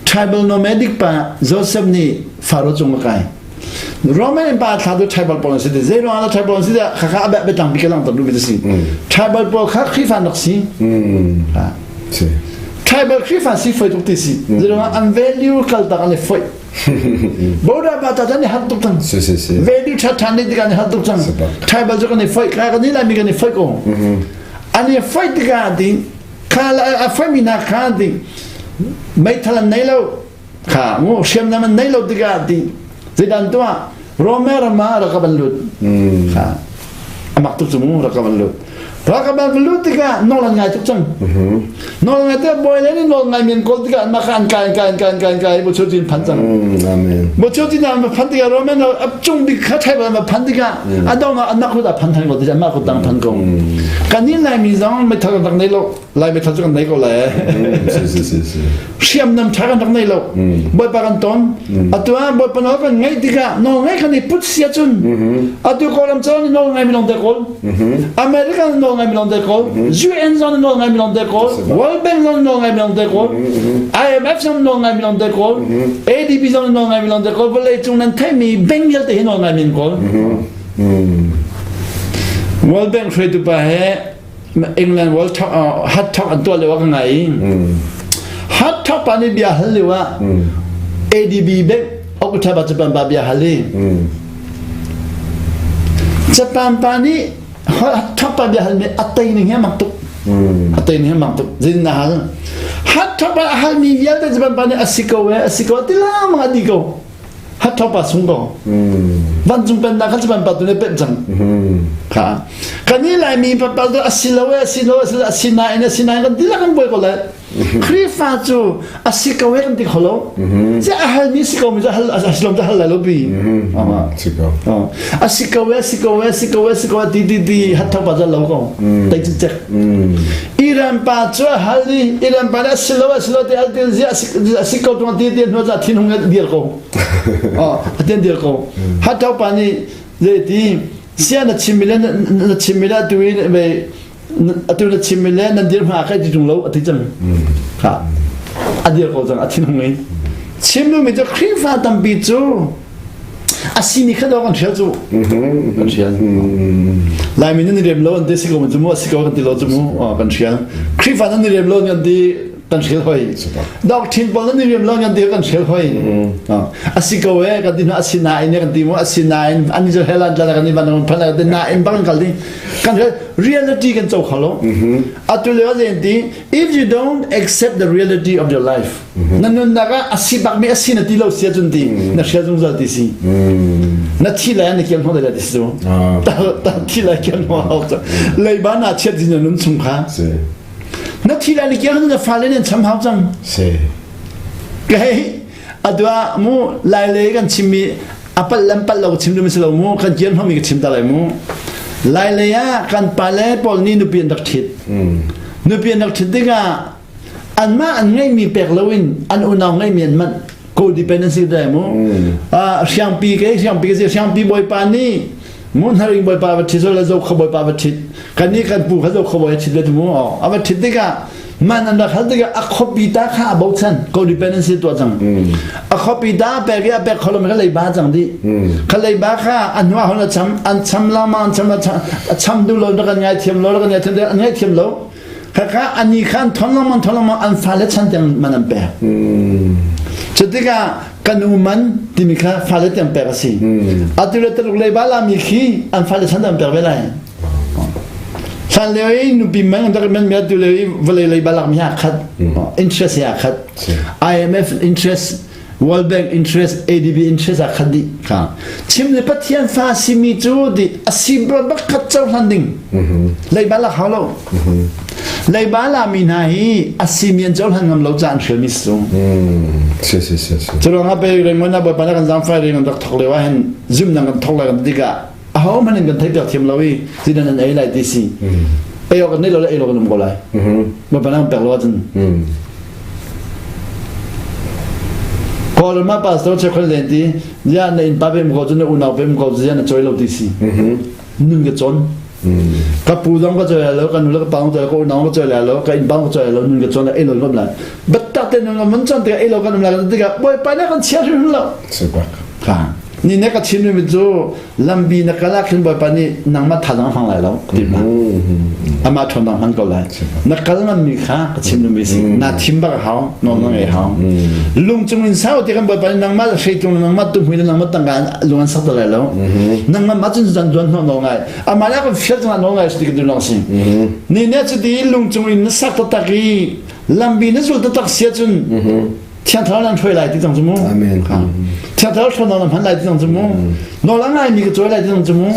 Tribal nomadic pa Joseph nih Pharaoh cung a kai. Roman Empire thla tu tribal pawl an si ti. Zei ruangah tribal an si ti kha kha a biatlang bik lang tam duhmi si. Tribal pawl kha Khrihfa nak si. Tribal Khrihfa si foi tuk ti si. Zei ruangah an value kal tak an i foi. Border ba ta ni har tuk cang. Value tha than ni tikah ni har tuk cang. Tribal cu kan i foi ka kan ni lai mi kan i foi ko. An i foi tikah ti kha a foi mi hna kha ti meithal an nei lo kha mu hriamnam an nei lo tikah ti zeidan tuah Rome ram ah rakap an lut kha amak tuk cu mu rakap an lut rakap an lut tikah nawl an ngai tuk cang nawl ngai tikah bawi le nih nawl ngai men kawl tikah mah kha an kai an kai an kai an kai an kai bu chu tin phan cang bu chu tin an phan tikah Roman a cung bik kha thai ba phan tikah a dong ah anak hut a phan than ko tikah mah kut tang phan ko kan ni lai mi zong meithal kan rak nei lo Lai meithal cu kan nei ko lai. Hriamnam ṭha kan rak nei lo. Bawipa kan ton. Atu ah Bawipa nawl kan ngaih tikah nawl ngaih kan i put sia cun. Atu Kawlram cun nawl ngai mi lawng te kawl. America nawl ngai mi lawng te kawl. UN zong nawl ngai mi lawng te kawl. World Bank zong nawl ngai mi lawng te kawl. IMF zong nawl ngai mi lawng te kawl. ADB zong nawl ngai mi lawng te kawl. Vawlei cung nan theihmi bank vialte hi nawl ngai mi an kawl. World Bank hruaitu pa he England World Cup Hot Talk an tuah lio ah ka ngai i Hot Talk pa nih bia hal lio ah ADB bank Okutaba Japan pa bia hal i Japan pa nih Hot Talk pa bia hal mi a tei ning hi a mak tuk a tei ning hi a mak tuk zin na hal Hot Talk pa a hal mi vialte Japan pa nih a si ko e a si ko ti lengmang a di ko Hatthawpa sung ko. Vancung pennak kha cuban pa tu nih penh cang. Kha. Kan i Laimi papa tu asilo e asilo asilo asinain asinain kan tilak kan buai ko lai. Khrihfa cu asi ko e kan ti kho lo. Si a halmi si ko mi cu hal asilom cu hal lai lo pi. Si ko. Asi ko e asi ko e asi ko e asi ko e ti ti ti hatthawpa cu lo ko. Tai cu cek. Iran pa cu a hal i Iran pa nih a si lo a si lo ti al ti a si ko tung ti ti hnu ah thinhung in dir ko a tian dir ko hatau pa nih zei ti sia na chim mi le na chim mi le atu in atu na chim mi le nan dir hma kai ti tung lo a ti cang ha a dir ko cang a thinhung in chim mi cu Khrihfa tampi cu a simi kha dawh kan hrial cu kan hrial Laimi nan i rem lo an ti si ko cu mu a si ko kan ti lo cu mu kan hrial Khrihfa nan i rem lo kan ti kan hrial hoi doctrine pawl nan i rem lo kan ti kan hrial hoi a si ko e kan ti a si nain kan ti mu a si nain an i hel an tla kan i van phan kan nain bang kal ding kan reality kan co kho lo atu leo zen ti if you don't accept the reality of your life Na nunnak ah a si bakmi a si na ti lo si ahcun ti na hrial zungzal ti si. Na thi lai na kiam hnawh lai ti si cu. Ta thi lai kiam hnawh hau cu. Leiba na chiat din na nun chung kha. Na thi lai na kiam na fale nan cham hau cang. Si. Kei adua mu lai le kan chimmi a pal lam pal lo chim dum si lo mu kan kiam hnawmi ka chim ta lai mu. Lailei ah kan pale pawl nih nupi an rak ṭhit. Nupi an rak ṭhit tikah anmah an ngeihmi pek loin an unau ngeihmi an manh. Codependency dai mu. Hriangpi ke hriangpi ke hriangpi bawipa nih ngun haring bawipa va ṭhit le zo kho bawipa va ṭhit. Kan nih kan pu kha zo kho bawi a ṭhit ve mu. A va ṭhit tikah man an rak hal tikah a khuapi ta kha a bochan codependency tuah cang a khuapi ta pek i a pek kho lo kha leiba cang dih kha leiba kha a hnuah hon a cham an cham lama an cham a cham duh lo na kan ngaithiam lo kan ngaithiam an ngaithiam lo kha kha ani kha an thon lengmang thon lengmang an fale chan tiang man an pek cu tikah kan u man timi kha fale tiang pek a si atu le taluk leiba lami khi an fale chan tiang pek ve lai Hlan lio i nupi man rak man mi atu lio i vawlei lei balak mi ha khat interest ha khat IMF interest World Bank interest ADB interest a khat dih kha chim le Pathian fa simi cu di asi bak khat cohlan ding leiba lak hau lo leiba la mi hna hi asi mi an cohlan ngam lo ca an hrial mi su si si si si cu ruangah pe Raymond na bawipa na kan zaangfai ring rak thok lio ah hin zum nang kan thok lai kan tikah ahohmanh in kan theihpiak thiam lo i zidan an ei lai ti si ei awk an nei lo le ei lo kan um ko lai ma panang pek lo ahcun Kawlram ah pastor chekhol len ti ya na innpa pem ko cu na unau pem ko cu ya na choi lo ti si nun ka cawn ka pu zong ka choi lo ka nu le ka pa zong choi ka unau ka choi lo ka innpa ka choi lo nun ka cawn ei lo kan lai battak te nun kan cawn tikah ei lo kan um lai tikah bawipa nih kan chia hrim lo ni ne ka chim mi cu lambi na kal ah khin bawipa nih nangmah thazaang hmang lai lo ti ma amah ṭhawnnak hman ko lai na kal ngammi kha ka chim mi si na thim bak hau nawl na ngei hau lung cung in sau ti kan bawipa nih nangmah hreitlung nangmah tuhmui le nangmah tangka lung an sak te lai lo nangmah mah cun zan zuan hnawh nawl ngai amah le kan fial cungah nawl ngai si ti kan long si ni ne cu ti lung cung in na sak taktak i lambi na zul taktak sia cun Thiang Thlarau nan hruai lai ti cang cu mu. Amen. Thiang Thlarau hruai nan hman lai ti cang cu mu. Nawl a ngai mi ka cawi lai ti cang cu mu.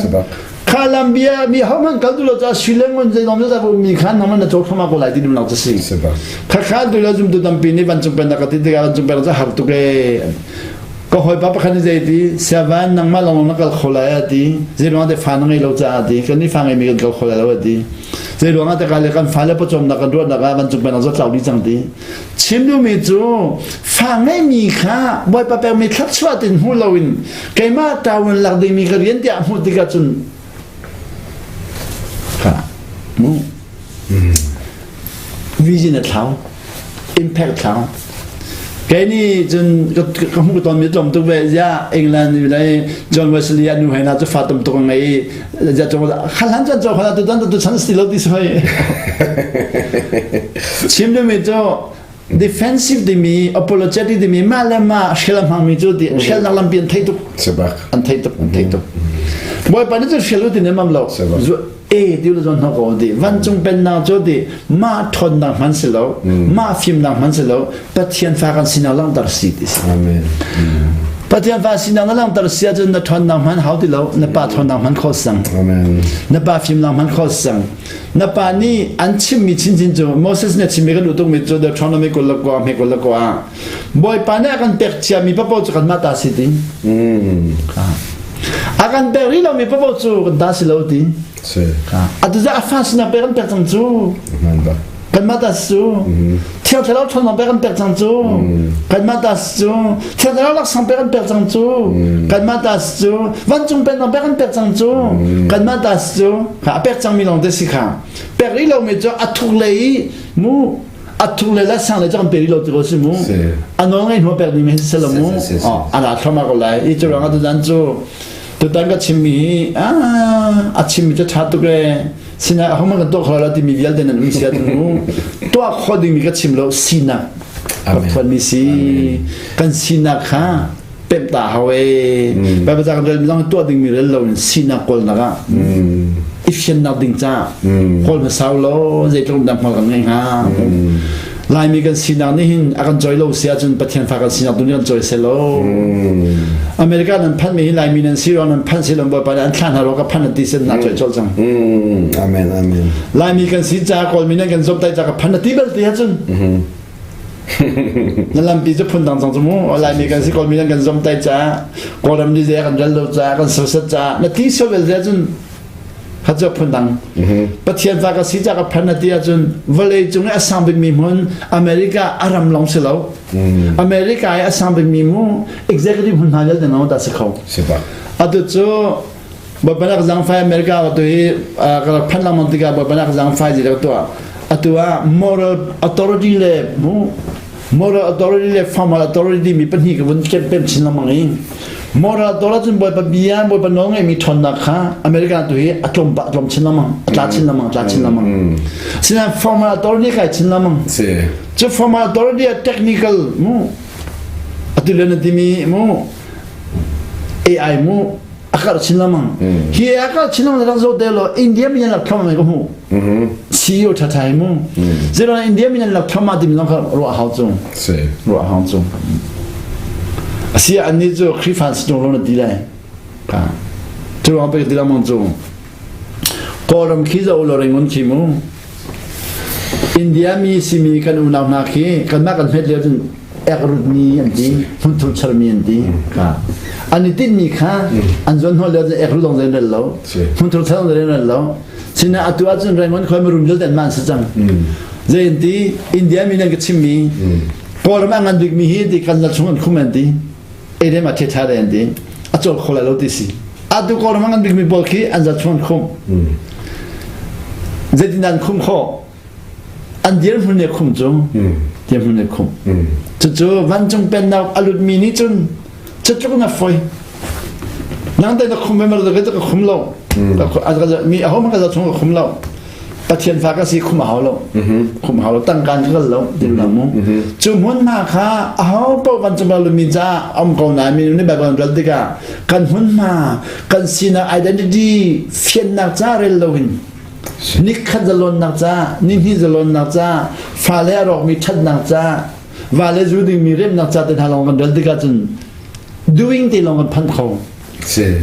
Kha lam bia mi ho man kal du lo cha sui le ngun zei dom za mi khan nang na chaw thama ko lai ti dum lang cha si. Kha kha du lo zum tu tampi ni van chung pen na ka ti tikah van chung pen cha har tuk e. Ka hoi pa pakhat ni zei ti siavan nangmah long na kal kho lai a ti. Zei ruang te fa na ngei lo cha a ti. Kan ni fa ngei mi kan kal kho lai lo a ti. Zei ruang ah te ka le kan fa le pawcawm nak kan ruat nak ah van chung pen na zo tlau di cang ti. Chim duhmi cu fa ngeimi kha Bawipa pekmi thluachuah tin hmu loin keimah tawin lak dingmi ka rian tiah hmuh tikah cun kha mu vision a thlau impact thlau kei nih cun ka hmuh tawnmi tlawm tuk ve ziah England le John Wesley a nu he na cu fa tam tuk a ngei i ziah kha hlan cun cu kha tu tan tu chan si lo ti soi chim duhmi cu defensive timi apologetic timi mah le mah hrial a hmangmi cu ti hrialnak lampi an thei tuk an thei tuk an thei tuk bawipa nih cun hrial u ti ne mam lo e ti lu zon ko ti vancung pennak cu ti mah ṭhawnnak hman si lo mah fimnak hman si lo Pathian fa kan sinak langhter si ti si Amen Pathian fa sinak na langhter si ahcun na ṭhawnnak hman hau ti lo na pa ṭhawnnak hman kho sang Amen na pa fimnak hman kho sang na pa nih an chimmi chinchin cu Moses nih a chimmi kan duh tukmi cu Deuteronomy 29 hme 29 ah Bawipa nih a kan pek ciami papaw cu kanmah ta si ti a kan pek rih lomi papaw cu kan ta si lo ti atu a fa sinak pek kan pek cang cu kanmah ta si cu Thiang Thlarau ṭhawnnak pek kan pek cang cu kanmah ta si cu Thiang Thlarau laksawng pek kan pek cang cu kanmah ta si cu vancung pennak pek kan pek cang cu kanmah ta si cu a pek cangmi lawng te si kha pek rih lomi cu a thuk lei i mu a thuk le la sang le cu kan pe rih lo ti ko si mu a nawl ngei hnu pek ding mi si lo mu a ra thluahmah ko lai i cu ruangah tutan cu tutan ka chimmi hi a chimmi cu ṭha tuk e sinah ahohmanh kan tuah kho lo timi vialte nan um sia mu tuah kho dingmi ka chim lo sinak ka phuanmi si kan sinak kha pemh ta hau e Bible ca kan rel mi zong tuah dingmi rel lo in sinak kawlnak ah i fiannak ding ca kawl hmasa lo zeitluk dang hmal kan ngei hnga Laimi kan sinak nih hin a kan choi lo si ahcun Pathian fa kan sinak tu nih kan choi se lo America nan phanh mi hi Laimi nan si ro nan phanh si lo Bawipa nih an thlah hna ro ka phanh ti sen na choi chol cang Amen amen Laimi kan si ca Kawlmi nan kan zom tai ca ka phanh ti bal ti ahcun na lampi cu phun dang cang cu mu Laimi kan si Kawlmi nan kan zom tai ca Kawlram ni ze kan ral lo ca kan sosat ca na ti so bel ze cun. Kha cu phundang. Pathian fa ka si ca ka phan na ti ahcun vawlei cung i a sang bikmi hmun America a ram lawng si lo. America i a sang bikmi mu executive hmun hna vialte no ta si kho. Si bak. Atu cu Bawipa nak zangfai America atu hi ka rak phan lengmang tikah Bawipa nak zangfai ti ka tuah. Atu ah moral authority le mu moral authority le formal authority mi pahnih ka vun pem chin lengmang i moral authority cun Bawipa bia Bawipa nawl ngeihmi ṭhawnnak kha America tu hi a tlawm pah tlawm chin lengmang a tla chin lengmang tla chin lengmang. Sinain formal authority kai chin lengmang. Cu formal authority a technical mu atu le na timi mu AI mu a karh chin lengmang. Hi a karh chin lengmang rak zoh te law India mi nan lak thluahmah ka hmuh. CEO ṭha ṭha hi mu. Zeiruang India mi nan lak thluahmah timi zong kha ruah hau cung. Ruah hau cung. Asia an nih cu Khrihfa si ṭung lo na ti lai. Ka. Cu ruang pek ti lengmang cu. Kawlram khi zoh law ringun khi mu. India mi simi kan unau hna khi kanmah kan hmet lio cun ekrutmi an ti hmunthur charmi an ti ka an i tinhmi kha an zuan hnawh lio cun ekrut zong zei rel lo hmunthur char zong zei rel lo sina atu ahcun Rangoon khoi marum vialte an man si cang zei an ti India mi nan ka chimmi Kawlram a ngan bikmi hi ti kan chung an khum an ti edem a the tha an ti a cawl kho lai lo ti si atu Kawlram a ngan bikmi pawl khi an za chung an khum zeitin an khum khawh an dirhmun le khum cu dirhmun le khum cucu vancung pennak a lutmi nih cun cutluk na foi nang te na khum ve mar ka khum lo mi aho man ka chung ka khum lo pathian fa ka si khum a hau lo khum hau lo tangkan ka kal lo tin lang mu cu hmun hna kha aho paoh vancung a lutmi ca om ko na mi nih Bible ral tikah kan hmun hna kan sinak identity fiannak ca rel lo hin Nikhat zalonnak ca, nihnih zalonnak ca, fale a rawkmi ṭhatnak ca, vale zu dingmi remnak ca te hna lawng kan rel tikah cun doing ti lawng kan phan kho.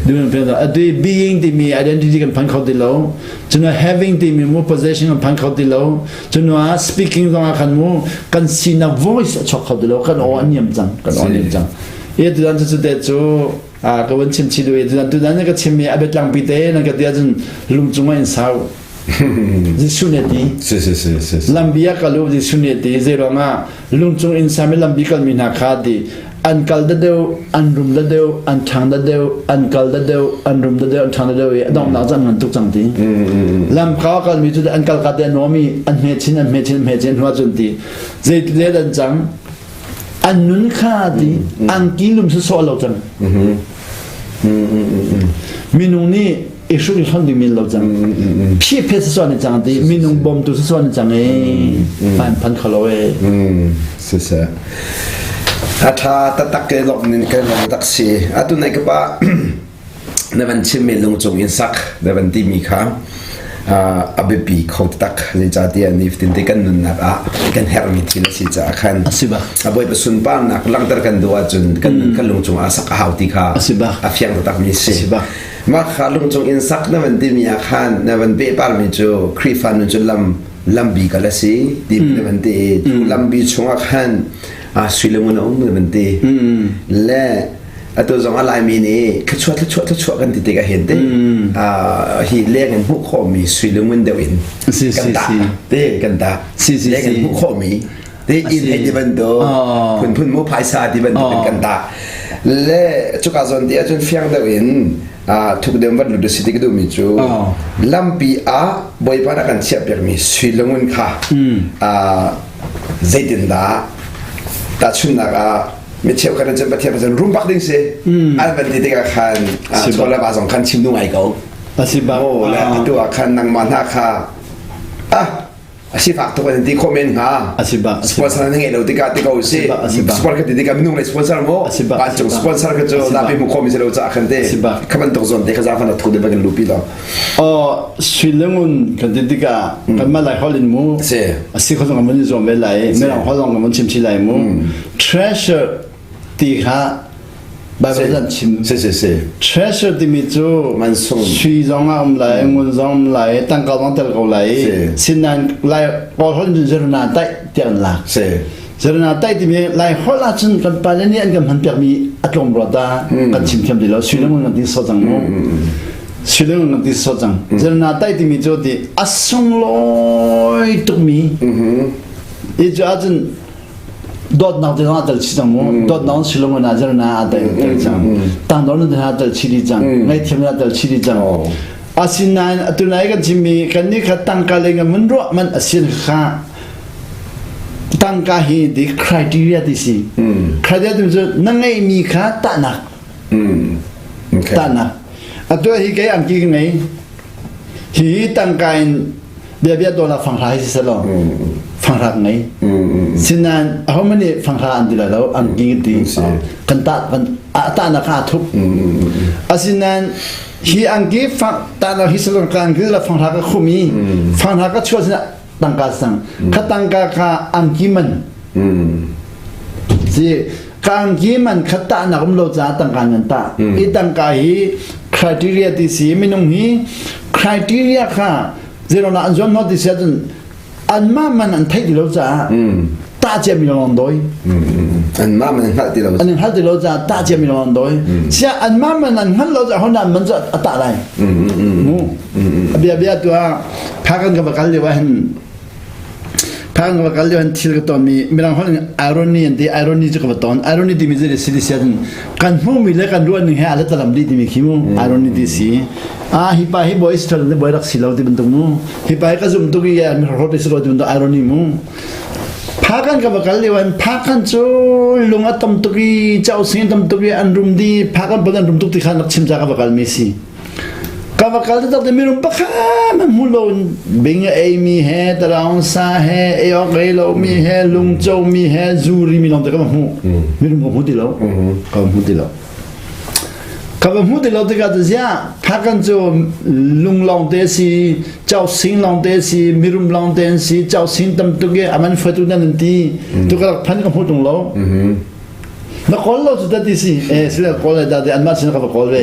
Doing kan phan kho. Being timi identity kan phan kho ti lo. Cun having timi mu possession kan phan kho ti lo. Cun speaking zong ah khan mu kan sinak voice a chuak kho ti lo. Kan aw a niam cang. Kan aw a niam cang. I tutan cu cu te cu ka van chim chih duh i tutan na ka chimmi a biatlangpi te nan ka ti ahcun lungcung ah in sau Jesuh nih ti lambi ah kal u Jesuh nih ti zeiruang ah lungcung in sami lambi kalmi hna kha ti an kal da deuh an rum da deuh an ṭhang da deuh an kal da deuh an rum da deuh an ṭhang da deuh i a donghnak cu an ngan tuk cang ti lam kha kalmi cu an kal ka te an nuam i an hme chin an hme chin an hme chin hnu ahcun ti zei le dan cang an nun kha ti angki lum sawsawh lo cang minung nih i hruk i hlonh ding lo cang phi phe sawsawh ni cang ti minung bawmtu sawsawh ni cang e fan phan kholo e si se a tha tatak ke lok nin ke lok tak si atu nai ka pa na van chimmi lungcung in sak na van timi kha a biapi kho tak zeicahtiah nifatin te kan nunnak ah kan herhmi thil a si caah khan a bawipa sunparnak langhter kan duh ahcun kan nun kan lungcung ah sak a hau ti kha a fiang taktakmi si mah kha lungcung in sak na van timi ah khan na van pehparmi cu Khrihfa nun cu lam lambi kal a si timi na van ti i lambi chungah khan sui le ngun a um na van ti le atu zong a Laimi nih thluachuah thluachuah thluachuah kan ti tikah hin te hi leng in hmuh khawhmi sui le ngun deuh in kan tah te kan tah leng in hmuh khawhmi te inn hei ti bantuk phunphun mu phaisa ti bantuk in kan tah le cuka zawn ti ahcun fiang deuh in thuk deuh van lut si ti ka duhmi cu lampi ah Bawipa na kan chiah piakmi sui le ngun kha zeitindah tahchunhnak ah mi cheukhat an cun Pathian cun rum bak ding si an van ti tikah khan chaw le va zong khan chim nu ngai ko asi bak o le atu ah khan nangmah hna kha ah asi fak tuk an ti khawh men hnga asi bak sponsor na ngei lo tikah ti ko si sponsor ka ti tikah minung le sponsor mo vancung sponsor ka cu zapi mu khawh mi si lo caah khan te kha bantuk zawn te kha zaafan a thu de ba kan lupi lo Oh, sui le ngun kan ti tikah kanmah Lai holh in mu a si kho zong kan van i zuam ve lai mirang holh zong kan van chim chih lai mu treasure ti kha Bible an chim si si si treasure timi cu mansung sui zong a um lai ngun zong um lai tangka zong tel ko lai sinain lai kawl holh in zerna taih tiah an lak si zerna taih timi lai holh ahcun kan pale nih an kan hman piakmi a tlawm rua ta kan chim thiam ti lo sui le ngun kan ti so cang mu. Silung kan ti so cang. Zerna tai timi cu ti a sunglawi tukmi. I cu ahcun dawtnak te zong a tel chih cang mu. Dawtnak silung na zerna a tel cang. Tangdor nun a tel chih dih cang. Ngaihthiam a tel chih dih cang. Asinain atu nai kan chimmi kan nih kha tangka lei ngan mun ruah man a sin kha tangka hi di criteria ti si. Criteria ti cu na ngeihmi kha tahnak. Tahnak. Atu hi kei angki ka ngei. Hi tangka in bia bia dollar fanghra hi si selaw fanghra ka ngei. Sinain ahohmanh nih fanghra an ti lai lo angki ti kan tah kan tahnak kha a thup. Asinain hi angki fang tahnak hi salon ka angki la fanghra ka khum i fanghra ka chuah sinah tangka sang kha tangka kha angki man si ka angki man kha tahnak um lo caah tangka nan tah i tangka hi criteria ti si minung hi criteria kha zeirona an zuam not ti si ahcun anmah man an theih ti lo caah tah cia mi lawng an dawi. Anmah man an hngalh ti lo. An hngalh ti lo caah tah cia mi lawng an dawi. Sia anmah man an hngalh lo caah hona man cu a tah lai. Mu. Bia bia tu ah phakan ka va kal lio ah hin phakan ka va kal lio hin thil ka ton mi mirang holh in irony an ti irony cu ka va ton irony timi cu si ti sia kan hmuhmi le kan ruah ning he a le talam dih timi khi mu irony ti si ah hi pa hi boy struggle ne boy rak si lo ti bantuk mu hi pa hi ka zum tuk i mi hro si ko ti bantuk irony mu phakan ka va kal lio an phakan cu lung a tam tuk i chau sing tam tuk i an rum di phakan pon an rum tuk ti khan rak chim cha ka va kal mi si ka va kal tak te mirum pakhat man hmu lo bing a ei mi he taraung sa he ei ok ei lo mi he lungcho mi he zuri mi long te ka va hmu mirum ka hmu ti lo ka hmu ti lo Ka va hmuh ti lo tikah ziah phakan cu lung lawng te si, chau sing lawng te si, mirum lawng te an si, chau sing tam tuk i aman fatu nan an ti. Tu ka rak phan ka hmuh tung lo. Na kawl lo cu ta ti si. Eh sile kawl le da te anmah sin ka va kawl ve.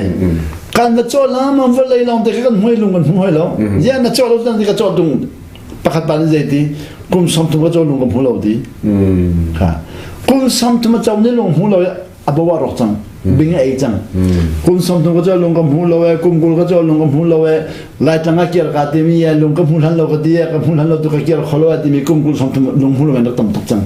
Kan va caw la man vawlei lawng te kan hmuai lung kan hmu hoi lo. Ziah na caw lo cu ka caw tung pakhat pa nih zei ti kum 30 ka caw lung ka hmu lo ti. Ha. Kum 30 a caw ni lung hmu lo a bo ah rawk cang bing a ei cang kum 30 ka caw lung ka hmu lo e kum 20 ka caw lung ka hmu lo e laitlang a kiar ka timi e lung ka hmu hlan lo ka ti e ka hmu hlan lo tu ka kiar kholo e timi kum 20 30 lung hmu lo rak tam tuk cang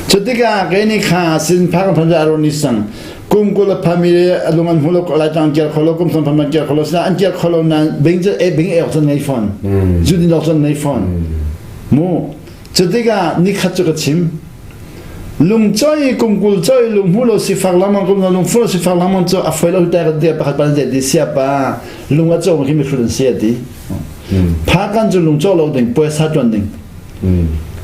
cutikah kei nih kha sin phak phan ja ron ni sang kum 20 a phami le lung an hmu lo laitlang kiar kholo kum 30 an kiar kholo sina an kiar kholo na bing e bing e ok chan nei phone zu din ok chan nei phone mu cutikah nikhat cu ka chim Lungchoi kumkul choi lunghmu lo sifak lamang kum lungfu lo sifak lamang cu a foi lo te kan ti pakhat pan ti sia pa lung a cong khi mihrut an si ti pha kan cu lung caw lo ding puaisa tuan ding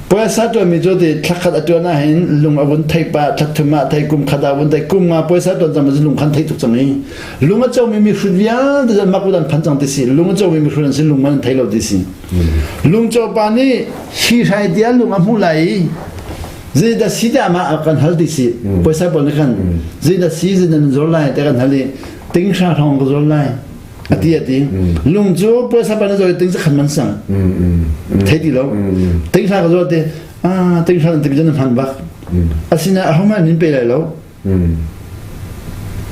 puaisa tuan mi cu ti thlakhat a tuan ah hin lung a vun thei pa thlatthum ah thei kum khat ah vun thei kum nga puaisa tuan cang lung khan thei tuk cang i lung a co mi mihrut vialte zan mak an phan cang ti si lung a co mi mihrut an si lung man an thei lo ti si Lungcaw pa nih hi hrai tiah lung a hmuh lai i zeidah si tiah mah a kan hal ti si puaisa pawl nih khan zeidah si zeidah nan zuar lai tiah kan hal i ting hra hrawng ka zuar lai a ti a ti lung cu puaisa pa na zuar i ting zakhat man sang thei ti lo ting hra ka zuar ti ah ting hra nan ti na hman bak asina ahohmanh nin pe lai lo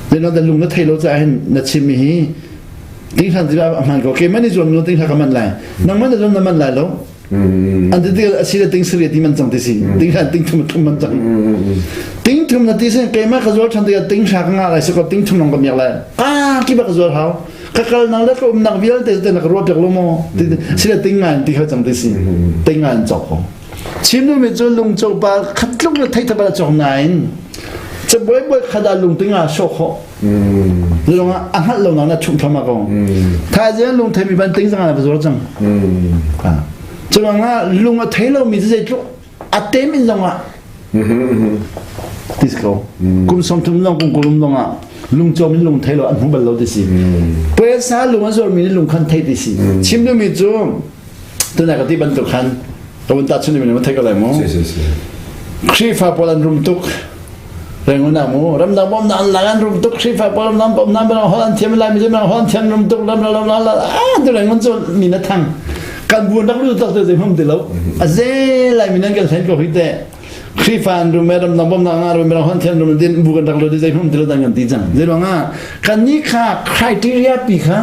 Na lung na thei lo caah hin na chim mi hi tinghlan ti a hman ko keimah nih zuam lo tinghla ka man lai nangmah na zuam na man lai lo an ti tikah a si le ting sari ti man cang ti si tinghlan ting thum thum man cang ting thum na ti sin keimah ka zual than tikah ting hra ka ngah lai si ko ting thum long ka miak lai ka ki ba ka zual hau ka kal nang le ka um nak vialte te na ka ruah piak lo mo si le ting ngai ti kha cang ti si ting ngai an cok ko Chin mi cu lungco pa khat tluk le thei thapa cawk nain cabuai buai khat ah lungting ah sawh khawh. Lung ah a hngalh lo nak na chumh thama ko. Thaizing lung thei mi ban ting zang ah va cang. Curuang ah lung a thei lo mi cu zeitluk a tem in zong ah ti si ko. Kum 30 long kum 20 long ah lungcawm in lung thei lo an hmu bal lo ti si. Puaisa lung a zuar mi nih lung khan thei ti si. Chim duhmi cu Tunai ka ti bantuk khan ka vun tahchun mi thei ko lai mu. Khrihfa pawl an rum tuk. Rengun ah mu ramdang bom na an lang an rum tuk Khrihfa pawl ramdang bom na bang hol an thiam lai mi bang hol an thiam rum tuk lam lam lam ah tu rengun cu mi na thang kan buan rak lu tak te hum ti lo a ze lai mi nan kan thlen ko hi te. Khrihfa an rum ram dang bawmnak nga rum ram hon thiam rum din bu kan rak lo di zei hmum ti lo dan kan ti cang. Zei ruangah kan nih kha criteria pi kha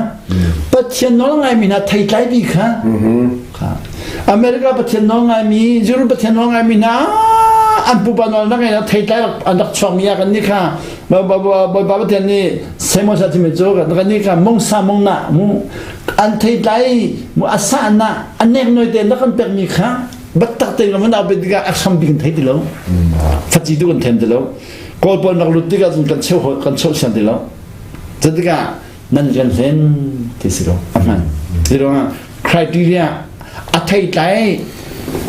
Pathian nawl ngai mi hna theitlai pi kha kha America Pathian nawl ngai mi Europe Pathian nawl ngai mi hna an pupa nawl nak in theitlai an rak chuak mi ah kan nih kha Bawipa Pathian nih Samuel sa timi cu kan nih kha mong sa mong na mu an theitlai mu asa na an nek noi te na kan pek mi kha battak te kan au tikah a hram bik kan thei ti lo faci tu kan them ti lo kawl pawl nak lut tikah cun kan cheu kan cheu sian ti lo cu tikah nan kan hlen ti si lo a hman ti ruangah criteria a thei tlai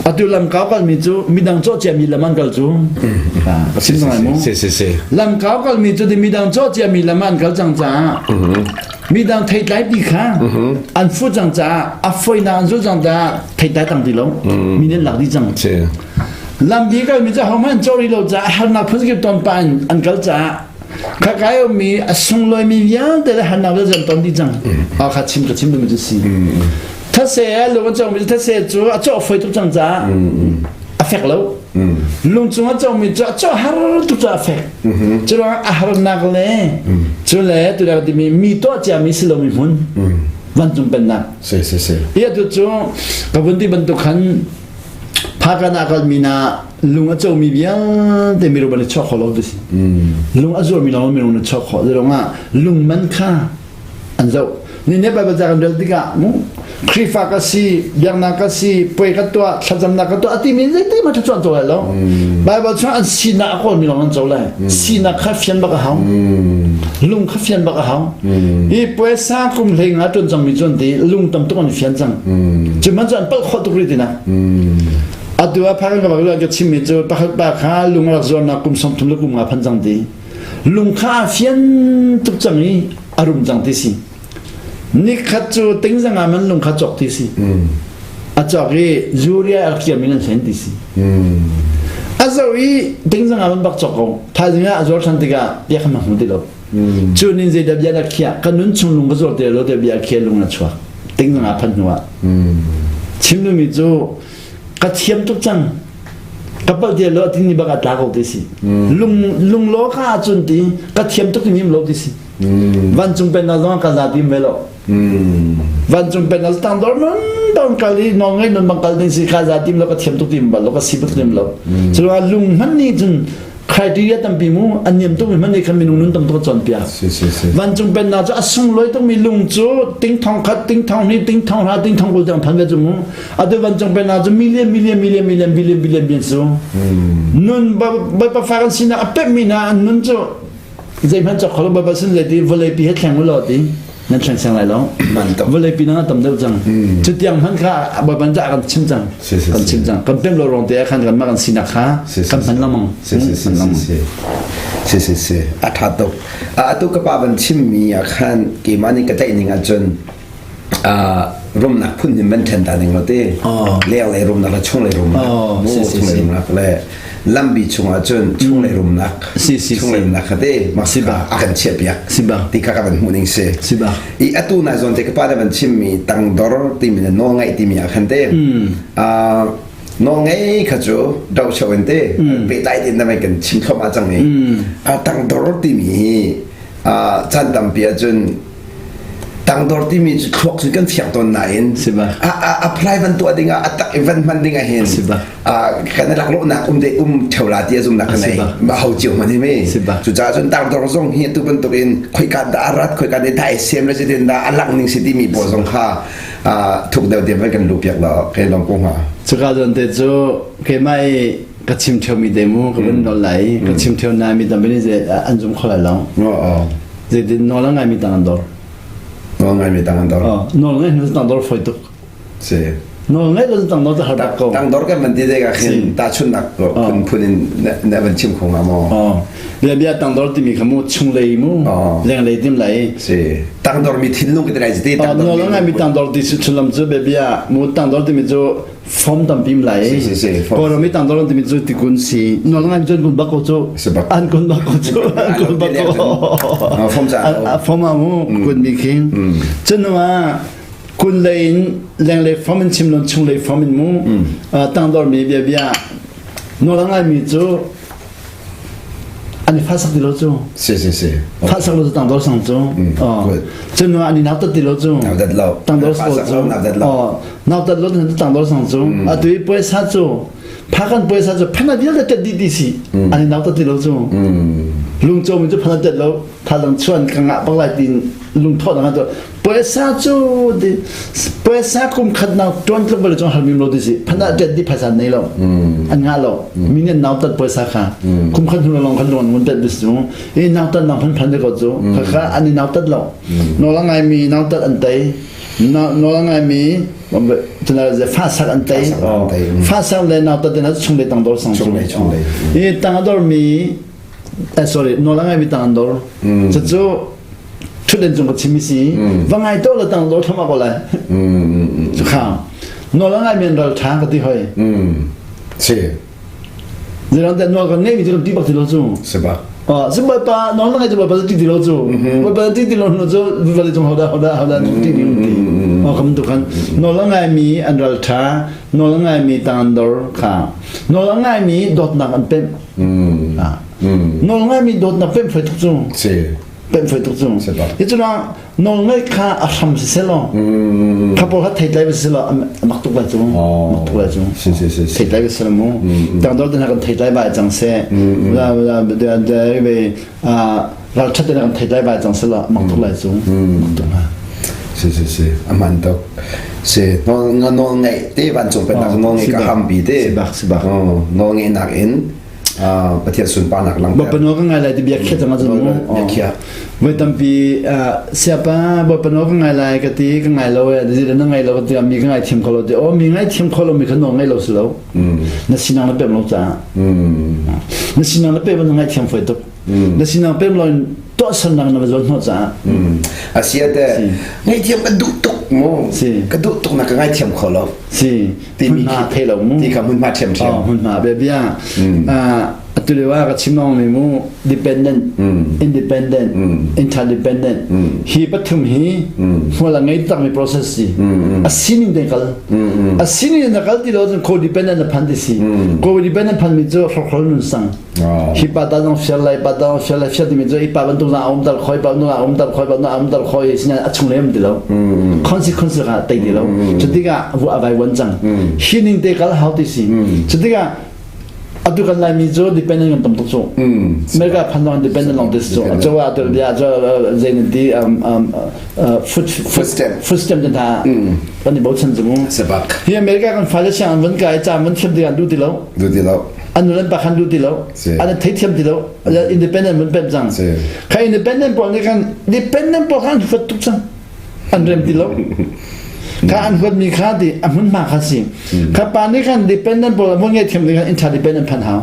atu lam kau kal mi cu midang cawh cia mi lam an kal cu si mu si si si lam kau kal mi cu midang cawh cia mi lam an kal cang caah midang theitlai pi kha an fu cang caah a foinak an zul cang caah theitlai tang ti lo mi nih lak dih cang lambi kal mi cu hohmanh cawh rih lo caah harnak phun kip ton pa in an kal caah khakai mi a sunglawi mi vialte le harnak le zan ton dih cang a kha chim ka chim mi cu si thase lung a cawng mi thase cu a cawh foi tuk cang caah a fek lo lung cung a cawng mi cu a cawh har tuk cu a fek cu ruangah a harnak le cu le tu le timi mi tuah cia mi si lomi hmun vancung pennak si si si i atu cu ka vun ti bantuk khan phakan ah kalmi na lung a comi vialte miru ban i chuak kho lo ti si lung a zuarmi lawng minung na chuak khawh ruangah lung man kha an zoh ni ne Bible ca kan rel tikah mu Khrihfa ka si biaknak ka si puai ka tuah thlacamnak ka tuah ati mi zeiti ma thlachuan co lai lo Bible chung an sinak a kawl mi lawng an co lai sinak kha fian bak a hau lung kha fian bak a hau hi puai sa kum hlei nga tuan cang mi chuan ti lung tam tuk an fian cang cu man cu an palh khawh tuk rih tina atu ah phak ka bak ka chim mi cu pakhat pa kha lung rak zuarnak kum 30 le kum nga phan cang ti lung kha a fian tuk cang i a rum cang ti si nikhat cu tingzang ah man lung kha cawk ti si a cawk i zuria a kiam in an hlen ti si a zo i tingzang ah man bak cawk ko thaizing ah a zuar than tikah bia kha hmu ti lo cu nin zei dah bia dah khiah ka nun chung lung ka zuar ti lo te bia khia lung a chuak tingzang ah phan hnu ah chim mi cu ka thiam tuk cang ka palh ti lo ti ni bak a tla ko ti si lung lung lo kha cun ti ka thiam tuk ni lo ti si vancung pennak zong ka za tim ve lo vancung pennak tang dor nun dong kal i nawl ngai nun bang kal ding si ka za tim lo ka thiam tuk tim bal lo ka si tuk tim lo cu lung hman ni cun criteria tampi mu an niam tuk mi hman nih khan minung nun tam tuk cawnpiak vancung pennak cu a sunglawi tuk mi lung cu ting thong khat ting thong hnih ting thong hra ting thong kul tiang phan ve cu mu atu vancung pennak cu million million million million billion billion billion su nun bawipa fa kan sinak a pek mi hna an nun cu zeihmanh cawk kho lo bawipa sin zei ti vawlei pi he thleng u law ti nan thleng siang lai lo vawlei pi nang tam deuh cang cu tiang hman kha bawipa ca kan chim cang kan chim cang kan pem lo rong te ah khan kan mah kan sinak kha kan hman lengmang si si si si si si si a tha tuk atu ka pa van chim mi ah khan keimah nih ka tlaih ning ahcun rumnak phun hin van ṭhen ta ning lo te lenglei rumnak le chunglei rumnak chunglei rumnak le lambi chungah cun chunglei rumnak chunglei rumnak kha te a kan chiah piak ti kha ka van hmuh ning si i atu na zawn te ka pa na van chimmi tangdor timi le nawl ngaih timi ah khan te nawl ngei kha cu do cheu in te pehtlai tin na kan chim thluahmah cang i tangdor timi hi caan tampi ahcun tangdor timi cu thluak cu kan fiang tawn nain a apply van tuah dingah a tak i van hman dingah hin kan i laklawhnak um de um theo la ti a zumnak ka nei ma ho cio man hi me cucaah cun tangdor zong hi atu bantukin khoika dah a rat khoika dah dai sem le zeitin dah a lak ning si timi pawl zong kha thuk deuh tiang kan lu piak la kai lawm ko hnga cuka zawn te cu keimah i ka chim theo mi te mu ka van nol lai ka chim theo na mi tampi nih an zum kho lai lo Zeitin nawl a ngaimi tang an dor. Nawl ngaimi tang an dor. Nawl ngai hnu tang dor foi tuk. Si. Nawl ngai lo tang dor har bak ko. Tang dor kan van ti dek ah khin tahchunhnak phun phun in na van chim kho hnga maw? Bia bia tang dor timi kha mu chunglei mu lenglei tim lai. Si. Tang dor mi thinlung ka ti lai ti tang dor. Nawl ngai mi tang dor ti sullam cu bia bia mu tang dor timi cu Fom tampi lai. Kawlram i tangdor timi cu tikun si. Nawl ngai cun kun bak ko cu. An kun bak ko cu. An kun bak ko. Fom ca. Fom a mu kun mi khi. Cun ah kun lei in lenglei fom in chim lon chung lei fom in mu tangdor mi bia bia. Nawl a ngaimi cu an i fa sak ti lo cu. Si si si. Fa sak lo cu tangdor sang cu. Cun an i nautat ti lo cu. Nautat lo. Tangdor sang cu. Nautat lo. Nautat lo cu tangdor sang cu. Atu i puaisa cu phakan puaisa cu phana vialte tet dih ti si. An i nautat ti lo cu. Lungco mi cu phana tet lo. Thadang chuan ka ngah bak lai tin lungthawh dang cu puaisa cu puaisa kum khat nak tuan tluk bal chung halmim lo ti si phana tet di phaisa nei lo an ngah lo mi nih nau tat puaisa kha kum khat hnu long khan long ngun tet bis cu i nau tat nang phan phan de ko cu kha kha an i nau tat lo nawl a ngai mi nau tat an tei nawl a ngai mi fa sak an tei fa sak le nau tat den chung le tang dor sang chung le chung le i tang dor mi sorry nawl a ngai mi tang an dor cucu thutden cung ka chim si va ngai to la tang dor thama ko lai cu kha nawl a ngai mi an ral tha ka ti hoi si zeirang te nawl kan ngei mi cu kan ti bak ti lo cu si bak si bawipa nawl na ngai cu bawipa ti ti lo cu bawipa ti ti lo hnu cu vale cung hoda hoda hoda ti ti ti oh kam tu khan nawl a ngai mi an ral tha nawl a ngai mi tang an dor kha nawl a ngai mi dawtnak an pemh Nawl ngaimi dawtnak pemh fai tuk cu. Si. Pemh fai tuk cu. Hi cu nawl ngaih kha a hram si selaw kha pawl kha theitlai va si selaw a mak tuk lai cu. Mak tuk lai cu. Si si si. Theitlai va si mu. Tangdor te hna kan theitlai vai cang seh. La la de de ve ralṭhat te kan theitlai vai cang selaw mak tuk lai cu. Mak tuk ha. Si si si. A man tuk. Si nawl nawl ngaih te vancung pennak nawl ngaih ka hampi te. Si bak si bak. Nawl ngaih nak in Pathian sunparnak langhter. Bawipa nawl ka ngai lai ti bia khiah cang ahcun mu. Bia khiah. Voi tampi siapa Bawipa nawl ka ngai lai ka ti ka ngai lo e ti na ngai lo ka ti mi ka ngai thiam kho lo ti o mi ngai thiam kho lo mi kha nawl ngai lo si lo. Na sinang na pem lo caah. Na sinang na pem na ngai thiam foi tuk. Na sinang pem lo in tuahsernak na va zuan hnawh caah. Asia te ngaihthiam ka duh tuk mu. Ka duh tuk na ka ngaithiam kho lo. Si. Timi hmunhma thei lo mu ti kha hmunhma ṭhiamṭhiam hmunhma bia bia atu lio ah ka chim lawng mi mu dependent independent interdependent hi pathum hi hmual a ngei takmi process si a sining te kal a sining na kal ti lo cun codependent na phan ti si codependent phan mi cu hrokhrol nun sang Hi pa ta zong fial lai pa ta zong fial lai fial timi cu i pa bantuk zong a um tar khoi pa bantuk a um tar khoi pa bantuk a um tar khoi sinain a chung lem ti lo consequence kha tei ti lo cu tikah vu a vai wan cang hi ning te kal hau ti si cu tikah atu kan laimi cu dependent kan tam tuk cu America phan zong dependent long this cu cu ah tu bia cu zei nan ti food food stamp food stamp ten tha kan i bochan cu mu hi America kan fale siang an van kai ca van thiam ti kan du ti lo du ti lo an nu le pa khan duh ti lo an theithiam ti lo independent mun pem cang kha independent pawl nih khan dependent pawl khan huat tuk cang an rem ti lo kha an huat mi kha ti a hmun hma kha si kha pa nih khan dependent pawl mun ngai thiam khan interdependent phan hau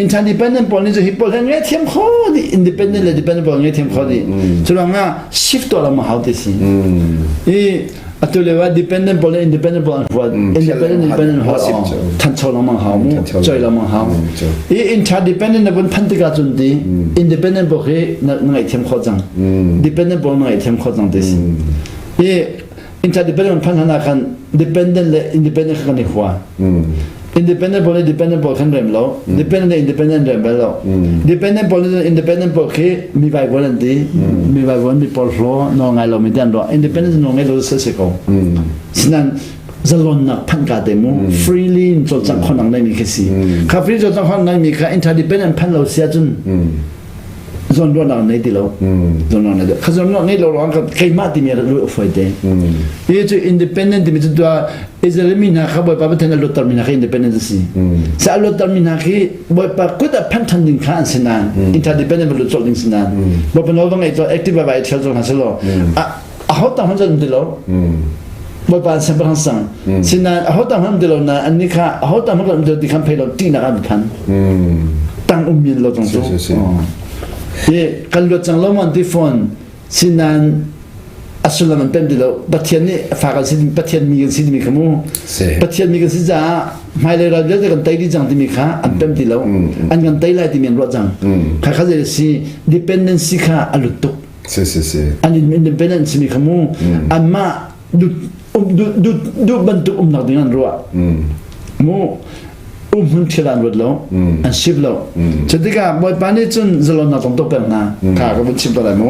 interdependent pawl nih cu hi pawl ngai thiam kho di independent le dependent pawl ngai thiam kho di cu shift to la ma hau ti si i Atu lio ah dependent pawl le independent pawl an huat. Independent independent huat thancho lengmang hau mu, choi lengmang hau. I interdependent na vun phan tikah cun ti independent pawl khi na ngaihthiam khawh cang. Dependent pawl na ngaihthiam khawh cang ti si. I interdependent phan hna khan dependent le independent kha kan i hua. Independent pawl le dependent pawl khan rem lo. Dependent le independent rem bal lo. Dependent pawl le independent pawl khi mi vaivuan an ti. Mi vaivuan mi porhlaw nawl ngai lo mi te an ruah. Independent nawl ngai lo se si ko. Sinan zalonnak phanh ka te mu freely in cawlcangh khawh nang nei mi khi si. Kha free cawlcangh khawh nang mi kha interdependent phanh lo sia cun zawnruahnak nei ti lo zawnruahnak nei kha zawnruahnak nei lo ruang ka keimah timi rat lu foi te hi cu independent timi cu tua Israel mi hna kha Bawipa Pathian a luatter mi hna kha independent a si sa a luatter mi hna khi Bawipa kut a phan than ding kha an si nain interdependent va lut colh ding si nain Bawipa nawl va ngaih cawh active va vai thial cawh hna selaw a ho tang hon ti lo Bawipa an siangpahrang sang sinain a ho tang hon ti lo na an ni kha a ho tang hon ti khan phei lo tihnak an phan tang um min lo cang cu hi kan luat cang lo man ti phone sinain a sullam an pem ti lo Pathian nih fa kan si Pathian mi kan si timi kha mu Pathian mi kan si caah hmailei ral vialte kan tei dih cang timi kha an pem ti lo an kan tei lai timi an ruah cang kha kha zei si dependency kha a lut tuk Si si si. An independent simi kha mu anmah duh bantuk umnak ding an ruah. Mu. Umhmun thil an ruat lo, an sip lo. Cu tikah Bawipa nih cun zalonnak tam tuk pek hna. Kha ka vun chim ko lai mu.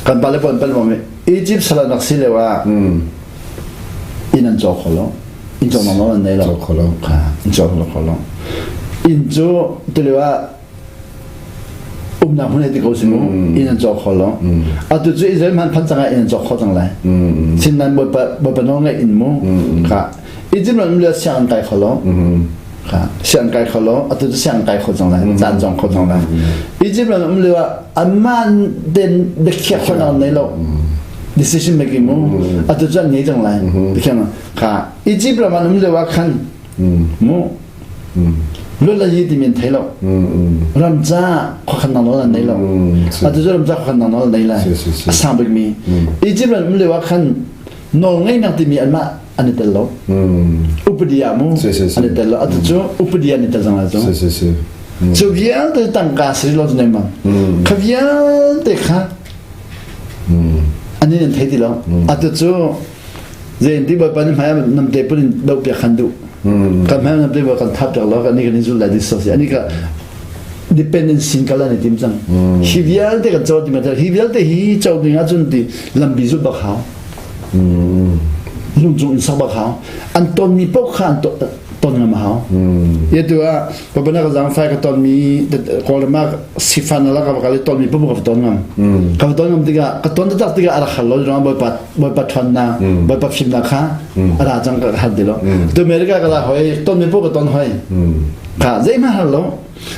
Kan pale pon pal mo Egypt sal an rak si lio ah inn an caw kho lo. Inn cawk nawl an nei lo. Kho lo. Kha inn cawk kho lo. Inn cu tulio ah umnak hmun ti ko si mu inn an cawk kho lo atu cu Israel hman phan cang ah inn an cawk kho cang lai Chinland bawipa bawipa nawl ngaih in mu kha Egypt ram le siang an kai kho lo kha siang kai kho lo atu cu siang kai kho cang lai caan cawng kho cang lai Egypt ram um lio ah anmah den biakhiak kho nawn nei lo decision making mu atu cu an ngei cang lai biakhiak kha Egypt ram an um lio ah khan mu Lul a yi timi an thei lo. Ram ca khuakhan nang nawl an nei lo. Atu cu ram ca khuakhan nang nawl an nei lai. A sang bikmi. Egypt ram um lio ah khan nawl ngeihnak timi anmah an i tel lo. Upadi ah mu an i tel lo. Atu cu upadi an i tel cang lai cu. Cu vialte tangka si lo cu nei mang. Kha vialte kha an in an thei ti lo. Atu cu Zein ti Bawipa nih hmai ah namte pun in dohpiak khan duh. Kan hmai namte bawi kan thap piak lo kan ni kan in zul lai this si. Ani ka dependency in kal an i tim cang. Hi vialte kan co ti ma hi vialte hi co ding ahcun ti lambi zul bak hau. Lungcung in sak bak hau. An tonmi paoh kha an ton ngam a hau. Ye tu ah Babana ka zangfai ka tonmi Kawlram ah sifan ala ka kal tonmi paoh ka ton ngam. Ka ton ngam tikah ka ton taktak tikah a rak hal lo Bawipa Bawipa ṭhawnnak Bawipa fimnak kha a ra cang ka hal ti lo. Tu America ka la hoi tonmi paoh ka ton hoi. Kha zeihmanh hal lo.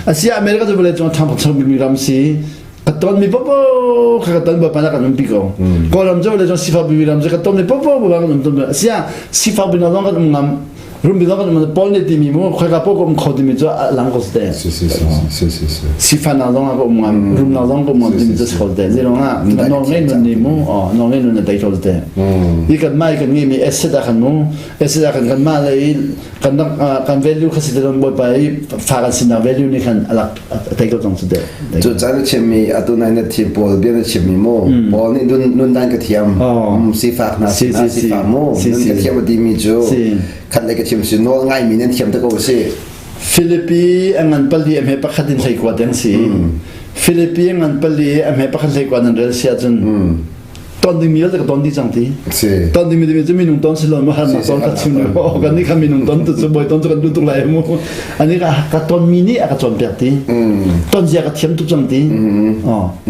Asia America cu vawlei cung a ṭhang bikmi ram si ka tonmi popo kha ka ton bawipa na kan umpi ko kawlram cu le sifak bibi ram cu ka tonmi popo bawipa kan um ton sia sifak bina zong kan um ngam rumbi zong kan um Paul nih timi mu khoika po ka um kho timi cu a lang ko te sifan na zong ka um ngam rum na zong ka um ngam timi cu ko te zilong ah nong ngei nun ni mu oh nong ngei nun na dei ko te i kan mai kan ngi mi asset a kan mu asset a kan kan ma le kan kan value kha si te don bawipa i fa kan sinak value nih khan alak tei ko cang su te cu caan na chimmi atu nai na thiam pawl bia na chimmi mu pawl nih nun nun dan ka thiam sifak hna sifak mu nun ka thiam a timi cu khat le ka thiam si nawl ngai mi nan thiam te ko si Philippi a ngan pali a hme pakhat in hlei kua deng si Philippi a ngan pali a hme pakhat hlei kua nan rel sia cun ton ding mi vialte ka ton dih cang ti ton ding mi timi cu minung ton si lo mu harnak ton ka chim lo kan nih kha minung ton tu cu bawi ton cu kan duh tuk lai mu ani ka ka ton mi nih a ka cawnpiak ti ton zia ka thiam tuk cang ti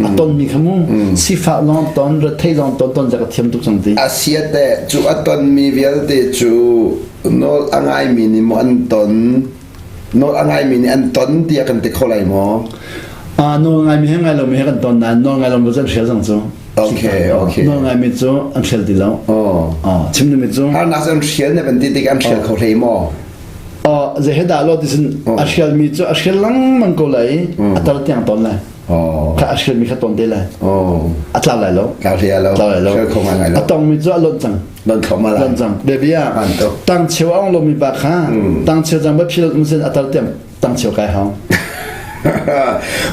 a ton mi kha mu sifah lawng ton rethei lawng ton ton zia ka thiam tuk cang ti asiate cu a ton mi vialte cu nawl a ngai mi nih maw an ton Nawl a ngaimi nih an ton tiah kan ti kho lai maw? Nawl ngaimi he ngai lomi he kan ton nain nawl ngai lomi cu an hrial cang cu. Okay, okay. Nawl ngaimi cu an hrial ti lo. Oh. Oh, chim nimi cu. Harnak an hrial na van ti tik an hrial kho hlei maw? Oh, zei he dah lo ti sin a hrial mi cu a hrial lengmang ko lai a tar tiang ton lai. Oh. Kha a hrial mi kha ton te lai. Oh. A tlau lai lo. Tlau hlei lo. Tlau lai lo. Hrial kho ngai ngai lo. A tong mi cu a lonh cang. Nan thlo ma lai. Cang. Bebia. Tang cheu aung lo mi pa kha tang cheu jang ba phil um sen atar tiam tang cheu kai hong.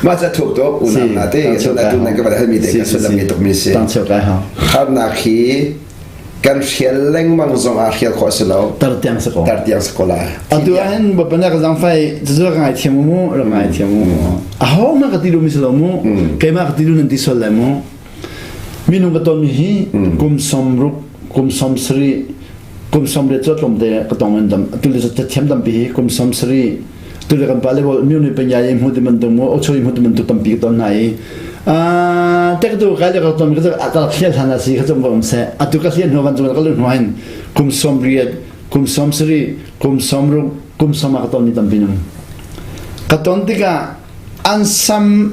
Ma cha thuk to unam na te sun atu nan ka ba mi te ka sun lam tuk mi si. Tang cheu kai hong. Harnak hi kan hrial lengmang zong ah hrial khawh si lo. Tar tiang sa ko. Tar tiang sa ko la. Atu ahin bapana ka zang fai zu ka ngai thiam mu ra ngai thiam mu. A ho ma ka ti lu mi si lo mu. Keima ka ti lu nan ti sol lai mu. Minung ka tonmi hi kum 60, kum 70, kum 80 cu tlawmte ka tong in dam tu le thiam tampi hi kum 70 tu le kan pa le bol miu ni panya i hmu ti bantuk mu ocho i hmu ti bantuk tampi ka ton hna i tek tu kai le ka ton ka ka hlial hlan a si ka zum om se atu ka hlial hnu van cung ka lu hnu hin kum 80 kum 70 kum 60 kum 70 ka ton mi tampi nung ka ton tikah an sam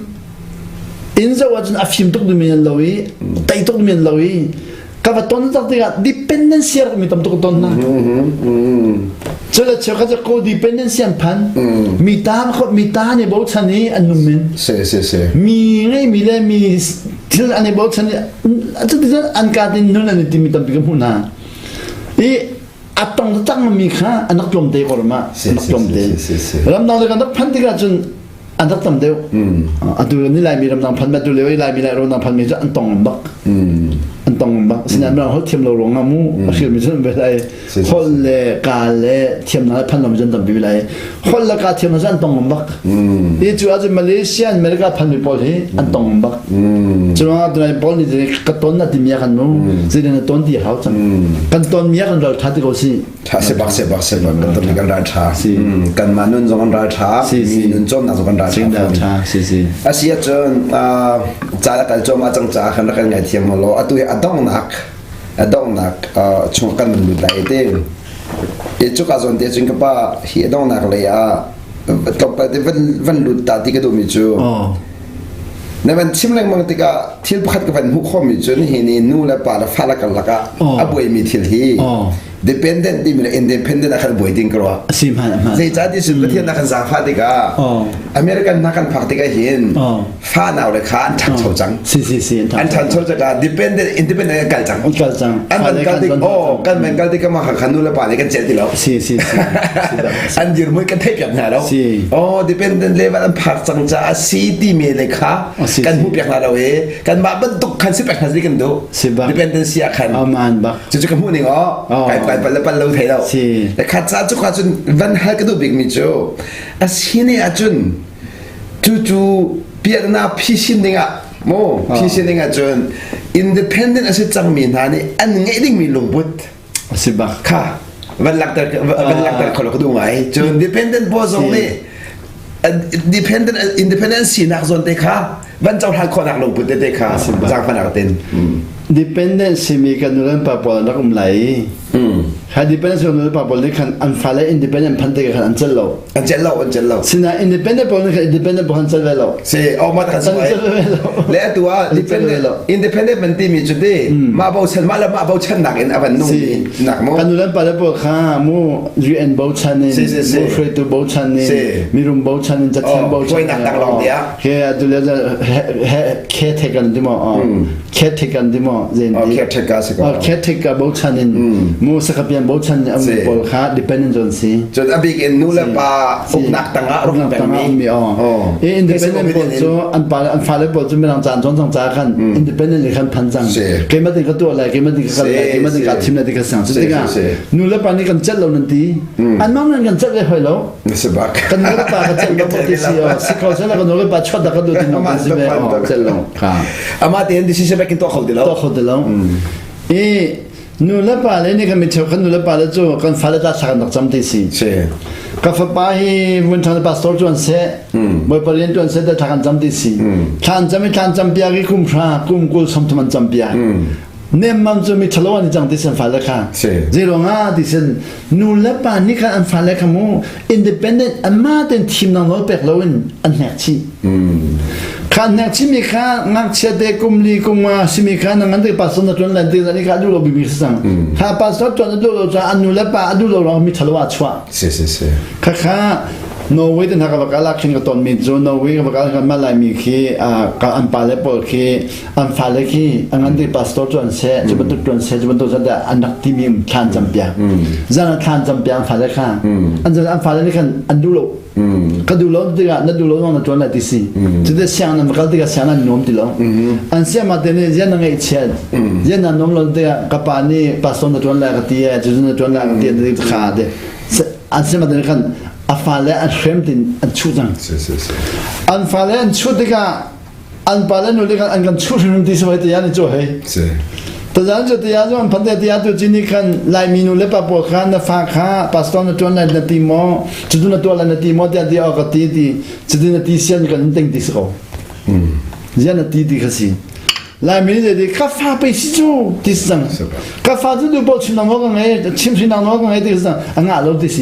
in zoh ahcun a fim tuk dimi an lo i tei tuk dimi an lo i ka va ton tak tikah dependency a mi tam tuk ton hna cu le cheu kha cu codependency an phan mi ta mi ta ne bochan i an nung men se se se mi ngei mi le mi thil an i bochan i cuti cun an ka tin nun an i timi tampi ka hmuh hna i a tong taktak mi kha an rak tlawm te ko ma an rak tlawm te ramdang le kan rak phan tikah cun an rak tam deuh atu ni laimi ramdang phan ma tu le laimi lai ramdang phan mi cu an tong bak an tong bak. Sinain mirang holh thiam lo ruangah mu a hrilmi cu an ve lai. Holh le ka le thiamnak le phan lo mi cu an tampi lai. Holh le ka thiam cu an tong bak. Hi cu ahcun Malaysia America phan mi pawl hi an tong bak. Cu ruangah tunai pawl nih ka ton na timi ah kan mu. Zeitin na ton ti hau cang. Kan ton mi ah kan ral tha ti ko si. Tha se bak se bak se bak kan ton kan ral tha. Kan mah nun zong kan ral tha. Mi nun cawmnak zong kan ral tha. tha. Si si. Asi ahcun ca la kal cawm ah cang ca kan rak kan ngai thiam lo. Atu hi a donghnak a donghnak chung kan lut lai te. I cuka zawn te cun ka pa hi a donghnak lei ah tlawmpal te van van lut ta ti ka duhmi cu na van chim lengmang tikah thil pakhat ka van hmuh khawhmi cu nihin ni nu le pa le fa le karlak ah a buaimi thil hi dependent timi le independent ah khan buai ding ka ruah. Si hman hman. Zeicah ti cun Pathian na kan zaangfah tikah American hna kan phak tikah hin fa nau le kha an ṭhancho cang. Si si si an ṭhancho cakah dependent independent an kal cang. An kal cang. An van kal tik oh kan van kal tik ma kha nu le pa nih kan celh ti lo. Si si si. An dirhmun kan theih piak hna lo. Si. Oh dependent level an phak cang caah si timi le kha kan hmuh piak hna lo i kanmah bantuk khan si pek hna si kan duh. Si bak. Dependency ah khan. Aman bak. Cucu ka hmuh ning aw. Kai kai pal le pal lo thei lo. Si. Le khat ca cu kha cun van hal ka duh bik mi cu a si ne ahcun cucu piahna phisin dingah mu phisin dingah cun independent a si cangmi hna nih an ngeih dingmi lungput si bak kha van lakter van lakter kholo ka duh ngai cun dependent pawl zong nih dependent independent sinak zawn te kha van cohlan khawhnak lungput tete kha zaangfahnak ten dependent simi kan nu le pa pawl an rak um lai kha dependent nu le pa pawl nih khan an fale independent phan te khan an cel lo an cel lo an cel lo sina independent pawl nih khan independent pawl an cel ve lo si oh ma kan cel ve lo le atu ah dependent independent man ti mi cu ti mah bochan mah le mah bochan nak in avan nung mi nak mo kan nu le pa le pawl kha mu UN bochan in mu hruaitu bochan in mirum bochan in cathiam bochan in tak lawng dia Ke atu le caretaker an ti maw? Caretaker an ti maw? Zein ti? Caretaker si ko. Caretaker bochan in mu sakapian bochan in am pawl kha dependent zone si. Cun a bik in nu le pa uknak tangah rak uknak tangah ummi oh. E independent pawl cu an pa an fale pawl cu mirang caan cawn cang ca khan independent le khan phan cang. Keimah tin ka tuah lai, keimah tin ka kal lai, keimah tin ka thim lai ti ka sang. Cu tikah nu le pa nih kan celh lo nan ti. An mang nan kan celh ve hoi lo. Si bak. Kan nu le pa ka celh lo ti si o. Si ko sela kan nu le pa chuat da ka du ti no si ve o celh lo. Kha. Ama tein decision making tuah kho ti lo. Tuah kho ti lo. I nu le pa le nih kan mi cheu kan nu le pa le cu kan fale ta thla kan rak cam ti si. Si. Ka fapa hi vun thang pastor tuan se bawipa rian tuan se da thla kan cam ti si. Thla an cam i thla an cam piak i kum hra kum kul som thum an cam piak. Nemmam cu mi ṭhalo an i cang ti sen fale kha. Zeiruangah ti sen nu le pa nih khan an fale kha mu independent anmah tein thimnak nawl pek loin an hnek chih. Kha an hnek chihmi kha ngakchia te kum li kum nga simi kha na ngan te pastor na ṭuan lan ti ni kha a duh lo bimi si cang. Kha pastor ṭuan a duh lo caah an nu le pa a duh lo ruangah mi ṭhalo ah chuah. Si si si. Kha kha Norway te hna ka va kal ah khin ka tonmi cu Norway ka va kal kan mah Laimi khi an pale pawl khi an fale khi a ngan ti pastor cu an seh cu bantuk tuan seh cu bantuk zat an rak timi um thlan cam piak zan ah thlan cam piak an fale kha an zan an fale nih khan an duh lo ka duh lo tikah na duh lo na tuan lai ti si cu te siang nan kal tikah siang nan nuam ti lo an siang ma te nih zian na ngeih chiat zian na nuam lo tikah ka pa nih pastor na tuan lai ka ti e cu na tuan lai ka ti ti kha te an siang ma te nih khan a fale an hrem tin an chuh cang an fale an chuh tikah an pa le nu le an kan chuh hrimhrim ti si ti an cu hei tazan cu tiah cu an phan te tiah tu chini khan laimi nu le pa pawl kha na fa kha pastor na tuan lai na ti maw cutu na tuah lai na ti maw tiah ti ka ti ti cuti na ti sian kan ting ti si ko zian na ti ti kha si laimi nih ti ka fa pe si cu ti si cang ka fa cu tu pawl chim nang ka ngei chim hrin nang ka ngei ti si cang a ngah lo ti si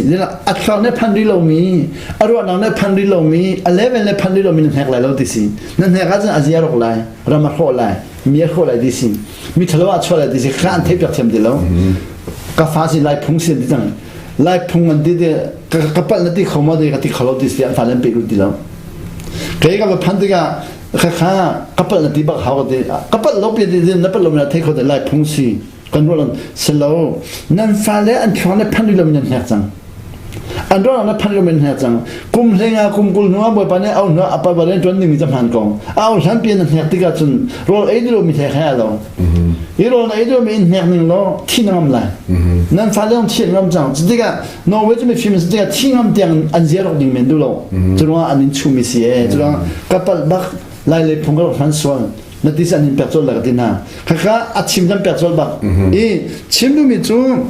a thluak ne phan ri lo mi a ruahnak ne phan ri lo mi a level ne phan ri lo mi na hnek lai lo ti si na hnek ahcun a zia rok lai ram a hrawh lai mi a hrawh lai ti si mi thalo ah chuah lai ti si kha an theih piak thiam ti lo ka fa si lai phung si ti cang lai phung an ti ti ka palh na ti kho ma ti ka ti kho lo ti si an fa len pe ti lo kei ka va phan tikah kha kha ka palh na ti bak hau ka ti ka palh lo pi ti na palh lo na thei kho ti lai phung si kan ruah lo silo nan fale an thluang le phan rih lo nan hnek cang. An ruahnak na phanh lo men hnek cang. Kum hleinga kum 20 hnu ah Bawipa nih au hnu ah apa rian ṭuan dingmi cu hmaan ko. Au hlan pi na hnek tikah cun rawl ei duh mi hnek he a lo. Hi rawl na ei duh mi in hnek ning law thi na ngam lai. Nan fale zong thi an ngam cang. Cutikah Norway cu mifim si tikah thi ngam tiang an zia rok ding men duh lo. Cu ruangah an in chumi si e. Cu ruangah ka palh bak lai le phung ka rak hman sual. Na ti an in pek colh la ka ti hna. Khakha a chim kan pek colh bak. I chim duhmi cu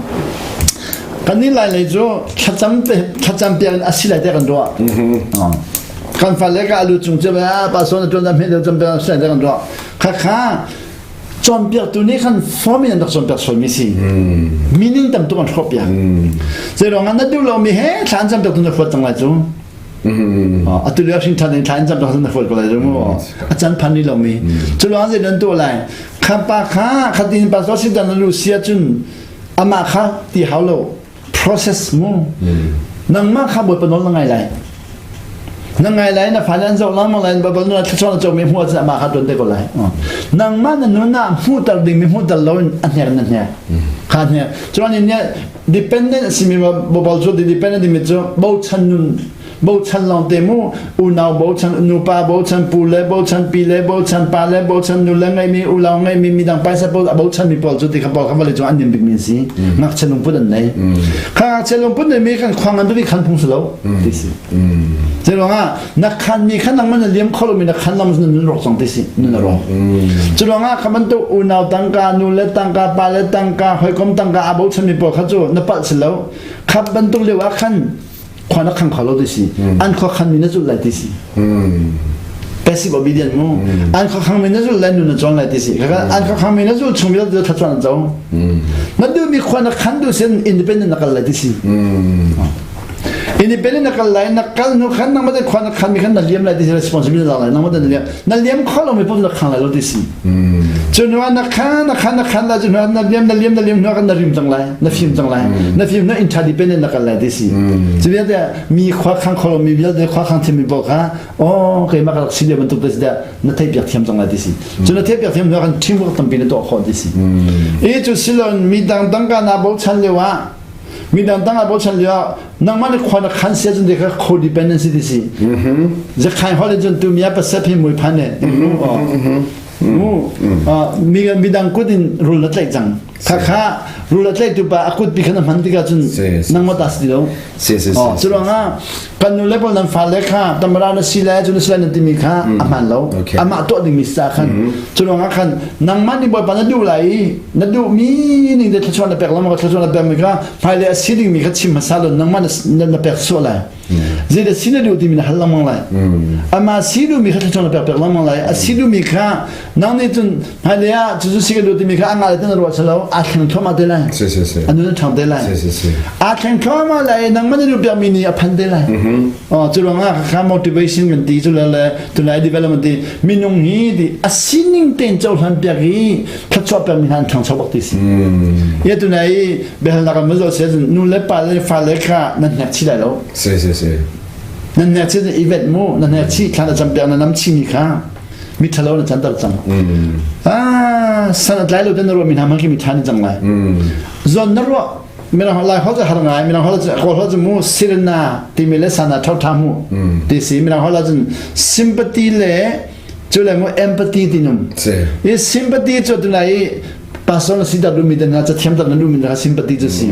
kan nih lai lei cu thlacam thlacam piak in a si lai te kan ruah. Kan fale ka alu cung cu a pa son a tuan da hme deuh cam piak si lai te kan ruah. Khakha cawnpiaktu nih khan form in an rak cawnpiak sualmi si. Meaning tam tuk an hrawh piak. Zei ruangah na duh lomi he thla an campiaktu na huat cang lai cu. Atu lio hrin ṭhan in thla in campiak na huat ko lai cu mu. A can phan rih lomi. Cu ruang zei nan tuah lai. Kha pa kha khatin pastor si dan na lu sia cun amah kha ti hau lo. Process mu. Nangmah kha Bawipa nawl na ngai lai. Na ngai lai na fale an zoh lengmang lai Baibal na thluachuah na comi hmuh ahcun amah kha tuan te ko lai. Nangmah na nun ah hmuhter dingmi hmuhter loin a hnek na hnek. Kha hnek. Cuan in dependent a simi Baibal cu dependent timi cu bochan nun bochan lawng te mu unau bochan nupa bochan pu le bochan pi le bochan pa le bochan nu le ngeimi ulau ngeimi midang paisa pawl a bochan mi pawl cu ti kha pawl kha vawlei cung an nim bikmi an si ngakchia lungput an nei kha ngakchia lungput nei mi kan khuang an bibi khan phung si lo ti si cu ruangah na khan mi kha nangmah na liam kho lomi na khan lam na nun rawk cang ti si nun a rawk cu ruangah kha bantuk unau tangka nu le tangka pa le tangka hawikom tangka a bochan mi pawl kha cu na palh si lo kha bantuk lio ah khan khua na khang kho lo ti si an khua khan mi na zulh lai ti si passive obedient mu an khua khang mi na zulh lai nu na cawn lai ti si an khua khang mi na zulh chung vialte tha chuan co na duh mi khua na khan duh sin independent na kal lai ti si independent na kal lai na kal nu khan nang ma khua na khan mi khan na liam lai ti si responsibility la lai nang ma na liam na liam kho lo mi pom na khang lai lo ti si cu hnu ah na khan na khan na khan lai cu hnu ah na liam na liam na liam hnu ah kan na rim cang lai na fim cang lai na fim na interdependent na kal lai ti si cu vialte mi khua khang kholo mi vialte khua khang thiam mi pawl kha oh keimah ka rak si lio bantuk te si dah na theih piak thiam cang lai ti si cu na theih piak thiam hnu ah kan teamwork tampi na tuah khawh ti si i cu silon mi dang dang ka na bochan lio ah midang tang ah bochan lio ah nangmah nih khua na khan sia cun de kha codependency ti si zakhain hol in cun tu mia pasep hi mui phan ne mu mi midang kut in rul na tlaih cang kha kha rul na tlaih tu pa a kut pi khan a hman tikah cun nangmah ta si lo cu ruangah kan nu le pawl nan fale kha tamara na si lai cu na si lai nan timi kha a hmaan lo amah tuah dingmi sa khan cu ruangah khan nangmah nih bawipa na duh lai i na duhmi ning te thluachuah na pek lama ka thluachuah na pekmi kha hmailei a si dingmi kha chim hmasa lo nangmah na pek suah lai zeidah si na duh timi na hal lengmang lai amah si duhmi kha thluachuah na pek pek lengmang lai a si duhmi kha nang nih cun hmailei ah cucu si ka duh timi kha a ngah le te na ruah lo aa thleng thluahmah te lai a nun a ṭhang te lai aa thleng thluahmah lai nangmah na duh piakmi nih a phan te lai cu ruangah kha motivation kan ti cu le le tunai development ti minung hi ti a sining tein cohlan piak i thluachuah pekmi hna an ṭhangcho bak ti si ya tunai biahalnak an zo se nu le pa le fa le kha nan hnek chi lai lo si si si nan hnek chi event mu nan hnek chi thla na cam piak na nam chi mi kha mi ṭhalo na canter cang ah san a tlai lo ten na ruah mi hna hmang khi mi ṭha ni cang lai zon na ruah mirang lai hol har ngai mirang hol kawl hol mu sirna timi le sana tho tha mu ti si mirang hol cun sympathy le cu le mu empathy ti num i sympathy cu tunai pastor na si tar dumi den na cathiam tar na dumi na sympathy cu si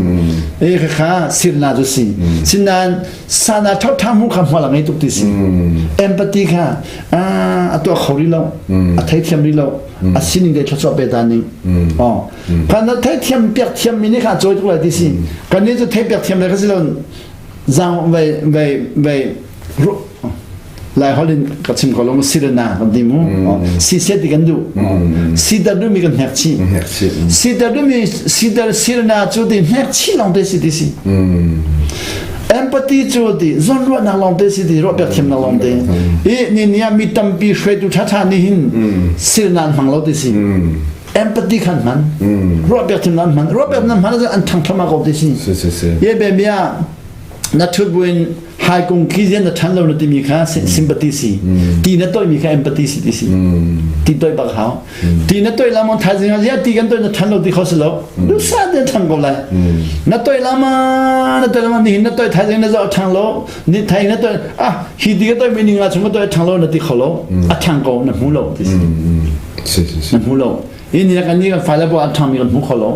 e kha kha sirna cu si sinan sana tho tha mu kha hmala ngai tuk ti si empathy kha a tuah kho ri lo a thei thiam ri lo a sining de thluachuah pe ta ning oh kan na thei thiam piak thiam mi nih kha cawi tuk lai ti si kan nih cu thei piak thiam le ka si lo zang vei vei vei lai hol in ka chim ko lo si le na kan ti mu si set ti kan duh si dar du mi kan hnek chi si dar du mi si dar sir na cu ti hnek chi long te si ti si Empathy cu ti zawnruahnak lawngte si ti ruahpiak thiamnak lawngte. I ni ni ah mi tampi hruaitu ṭhaṭha nih hin silna an hmang lo ti si. Empathy khan hman. Ruahpiak thiamnak an hman. Ruahpiak nan hman ahcun an ṭhangṭham ko ti si. Ye be mi ah. Na ṭhut buin hai kung khi zian na ṭhan lo na timi kha sympathy si. Ti na toih mi kha empathy si ti si. Ti toih bak hau. Ti na toih lamang thaizing ah ziah ti kan toih na ṭhan lo ti kho si lo. Duhsah te ṭhang ko lai. Na toih lama na toih lama nihin na toih thaizing na zoh ṭhang lo. Ni thaizing na toih ah hi ti ka toih mi ning ah chung ka toih ṭhang lo na ti kho lo. A ṭhang ko na hmu lo ti si. Na hmu lo. Hi ni kan ni kan fale bo an ṭhang mi kan hmu kho lo.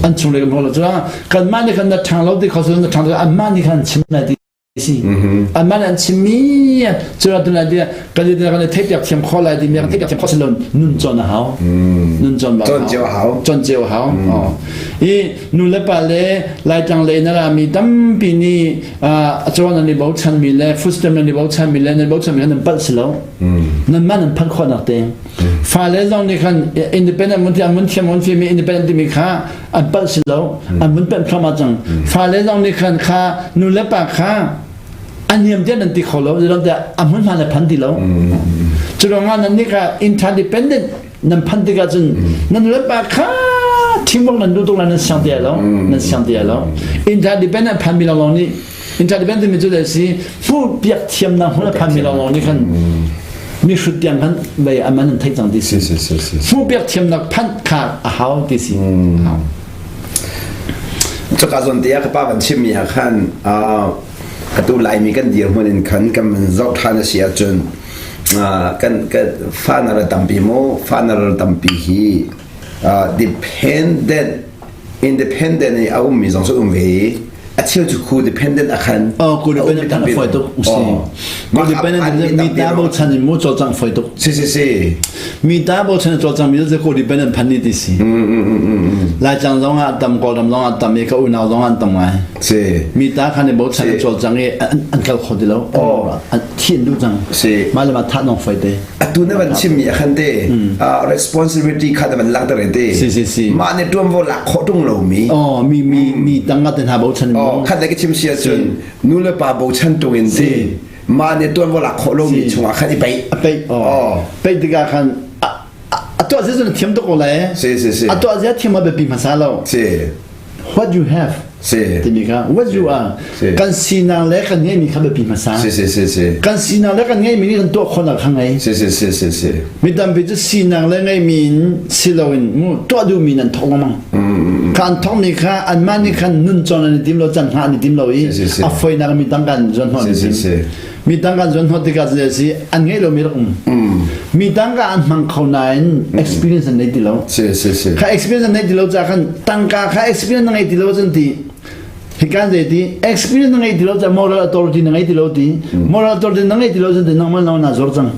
An chung le kan hmu lo. Cun kanmah nih kan na ṭhang lo ti kho si na ṭhang lo anmah nih khan chim lai ti si. Anmah nih an chimmi cu tu lai ti kan i kan i theihpiak thiam kho lai ti mi kan theihpiak thiam kho si lo nun cawn a hau. Nun cawn ba Cawn cio a hau. Cawn cio a hau. I nu le pa le Laitlang le na rami tampi nih a cawn an i bochan mi le food stamp an i bochan mi le nan bochan mi nan palh si lo. Nanmah nan phanh khawhnak te. Fale zong nih khan independent mun an mun thiam mun fimi independent timi kha an palh si lo an mun pemh thluahmah cang. Fale zong nih khan kha nu le pa kha a niam tiah nan ti kho lo zeilong tiah a hmun hma le phan ti lo. Cu ruangah nan nih kha interdependent nan phan tikah cun nan nu le pa kha teamwork nan duh tuk lai nan siang ti lo nan siang ti lo. Interdependent phan mi lawng nih Interdependent mi cu le si hmuh piak thiamnak hmun a phan mi lawng nih khan mi hrut tiang khan vei aman an theih cang ti si. Hmuh piak thiamnak phanh kha a hau ti si. Cuka zawn te ah ka pa kan chimmi ah khan atu Laimi kan dirhmun in khan kan zoh ṭhan a si ahcun kan kan fa na tampi mu fa na tampi hi dependent independent i a ummi zong cu um ve i a cheu cu khu dependent a khan oh ku dependent kan foi tuk si ku dependent mi ta bo chan in mu cawlcang foi tuk si si si mi ta bo chan cawlcang mi cu ku dependent phan ni ti si lai cang zong ah tam kawlram zong ah tam i ka unau zong an tam ngai si mi ta khan bo chan cawlcang i an kal kho ti lo an thi an duh cang si mah le mah thah nong foi te Atu na van chimmi ah khan te responsibility kha na van langhter te. Si si si. Mah nih tuanvo lak khawh tung lomi. Oh mi mi mi tang te hna bochan Oh khat le ka chim sia cun nu le pa bochan tung in te mah nih tuanvo lak khawh lomi chungah khan i peih. A peih. Oh. Peih tikah khan a tuah zia cun thiam tuk ko lai. Si si si. A tuah zia thiam a biapi hmasa lo. Si. What you have Si. timi kha what you are Si. kan sinak le kan ngeihmi kha biapi hmasa Si si si si. kan sinak le kan ngeihmi nih kan tuah khawhnak kha ngei Si si si si si. mi tampi cu sinak le ngeihmi in si loin mu tuah duhmi in an thawk lengmang kha an thawkmi kha anmah nih khan nun cawn an i tim lo can hngah an i tim lo i Si, si, si. a foinak mi dang kan zuan hnawh an i Si tim si si. Mi dang kan zuan hnawh tikah zei si an ngei lomi rak um. Mi dang ka an hmang kho nain experience an nei ti lo. Si si si. Kha experience an nei ti lo ca khan tangka kha experience na ngei ti lo cun ti hikan zei ti experience na ngei ti lo ca moral authority na ngei ti lo ti moral authority na ngei ti lo cun ti nangmah nang na zor cang.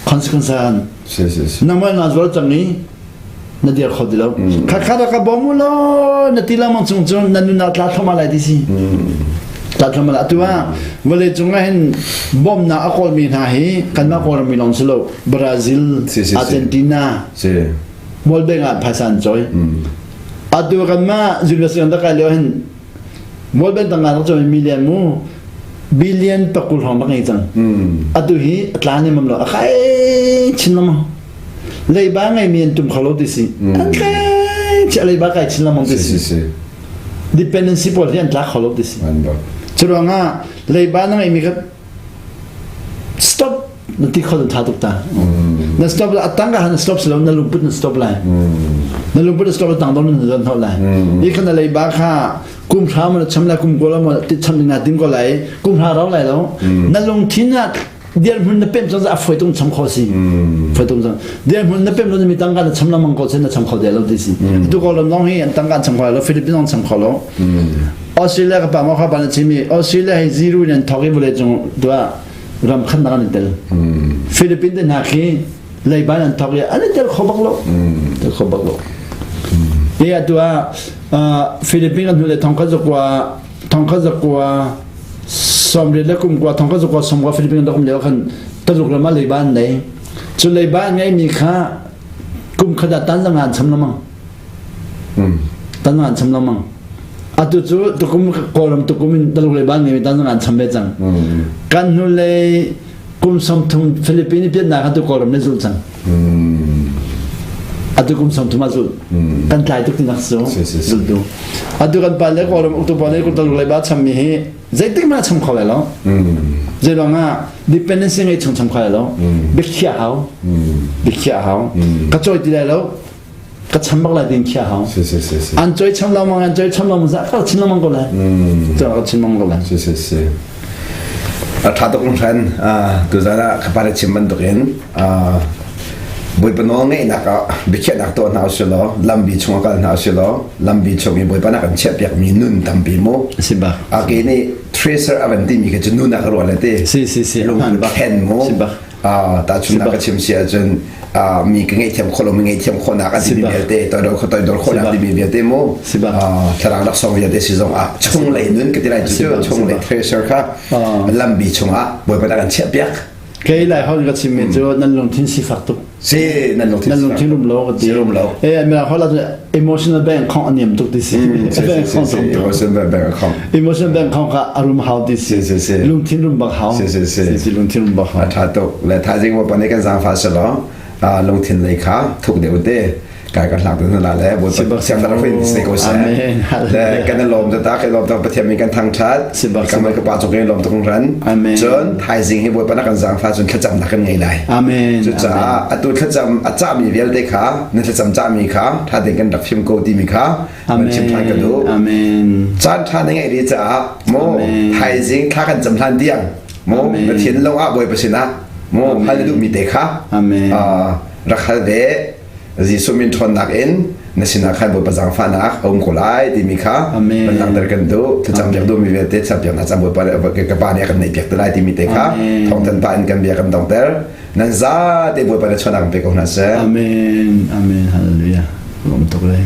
Consequence han. Si si si. Nangmah na zor cang i na dir kho ti lo kha kha ka bawm u law na ti lengmang chung cun na nunnak tla thluahmah lai ti si tla thluahmah lai atu ah vawlei cung ah hin bawmnak a kawlmi hna hi kanmah kawlram mi lawng si lo Brazil Argentina World Bank ah phaisa an cawi atu kanmah university kan rak kai lio hin World Bank tangka rak cawi million mu billion pakul hrawng rak ngei cang atu hi a tla ne mam lo a kai chin lengmang Leiba ngeimi an tum kho lo ti si. An kai chia leiba kai chin lengmang ti si. Dependency pawl hi an tlak kho lo ti si. Cu ruangah leiba na ngeimi kha stop na ti kho tha tuk ta. Na stop la atang ka na stop silo na lungput na stop lai. Na lungput na stop la tang dong na zon ho lai. I khan na leiba kha kum hra mo na cham lai kum ko la mo ti cham ding na tim ko lai kum hra rau lai lo. Na lungthin ah dirhmun na pem cang a foi tung cham kho si foi tung cang dirhmun na pem lo mi tangka na cham lamang ko chen na cham kho de lo ti si tu ko lam long hi an tangka cham kho lo Philippines long cham kho lo Australia ka pa ma kha pa na chimi Australia hi zero in thok i vole chung tua ram khan na kan tel Philippines te na khi leiban an thok i an tel kho bak lo tel kho bak lo te atua Philippines kan hnu le thong kha zakwa thong kha zakwa 90 le kum kua thong ka zakua som kua Philippines rak um lio khan Taluk ram ah leiba an nei cu leiba an ngeimi kha kum khat ah tan zanga an cham lengmang tan zanga an cham lengmang atu cu tukum Kawlram tukum in Taluk leiba an ngeimi tan zanga an cham ve cang kan hnulei kum 30 Philippines piatnak kha tu Kawlram nih zulh cang. Atu kum som thum ah zul. Kan tlai tuk tinak cu. Zultu. Atu kan pa le kawlram uktu pa le kul le ba chammi hi zeitik hmanh cham kho lai lo. Zei ruangah dependency ngei chung cham kho lai lo. Biakhiah hau. Biakhiah hau. Ka cawi ti lai lo. Ka cham bak lai ding khiah hau. An cawi cham lo mang an cawi cham lo mang za ka chin lo mang ko lai. Ka chin mang ko lai. Si si si. A ṭha tuk hringhran. Tuzan ah ka pa chim bantukin Bawipa nawl ngeihnak ah biakhiahnak tuah hna usih law lambi chung ah kal hna usih law lambi chung i Bawipa nak kan chiahpiakmi nun tampi mu. Si bak. A ke nih tracer a van timi kha cu nun ah ka ruah le ti. Si si si. Lungput thlen mu. Si bak. Tahchunhnak ka chim si ahcun mi ka ngaihthiam khawh lo mi ngaihthiam khawhnak a timi vialte toidor kho toidor khawhnak timi vialte mu thlarau laksawng vialte si zong ah chunglei nun ka ti lai cu chunglei treasure kha lambi chungah Bawipa kan chiah piak. Kei lai hol ka chimmi cu nan lungthin sifak tuk. Si nan lungthin nan lungthin rum lo ka ti. Rum lo. Eh mi hol emotional bank khong a niam tuk ti si. Bank khong emotional bank khong. Emotional bank khong kha a rum hau ti si. Si si. Lungthin rum bak hau. Si si si. Si lungthin rum bak hau. A tha tuk. Le thaizing wa pane kan zaangfah si lo. Lungthin lei kha thuk deuh te. Kai kan hlak dun la le bo siang dara rin se ko se. Le kan lawm ta ta kan lawm ta Pathian min kan thangthat. Kan mai ka pa chung in lawm tuk ran. Cun thaizing hi Bawipa na kan zaangfah cun thlacam nak kan ngei lai. Amen. Cucaah atu thlacam a cahmi vialte kha na thlacam cahmi kha ṭha tein kan rak fim ko timi kha van chim ṭhan ka duh. Amen. Caan ṭha na ngeih rih caah maw thaizing thla kan cam hlan tiang maw na thinlung ah Bawipa sinah maw hal na duhmi te kha rak hal ve. Jesuh min ṭhawnnak in na sinah khan Bawipa zaangfahnak a um ko lai timi kha van langhter kan duh. Thlacam piak duhmi vialte thlacam piak hna Bawipa ka pa nih a kan neih piak te lai timi te kha thawngthan pah in kan bia kan donghter. Nan zate Bawipa na chawnnak pe ko hna seh. Amen. Amen. Hallelujah. Lawm tuk le.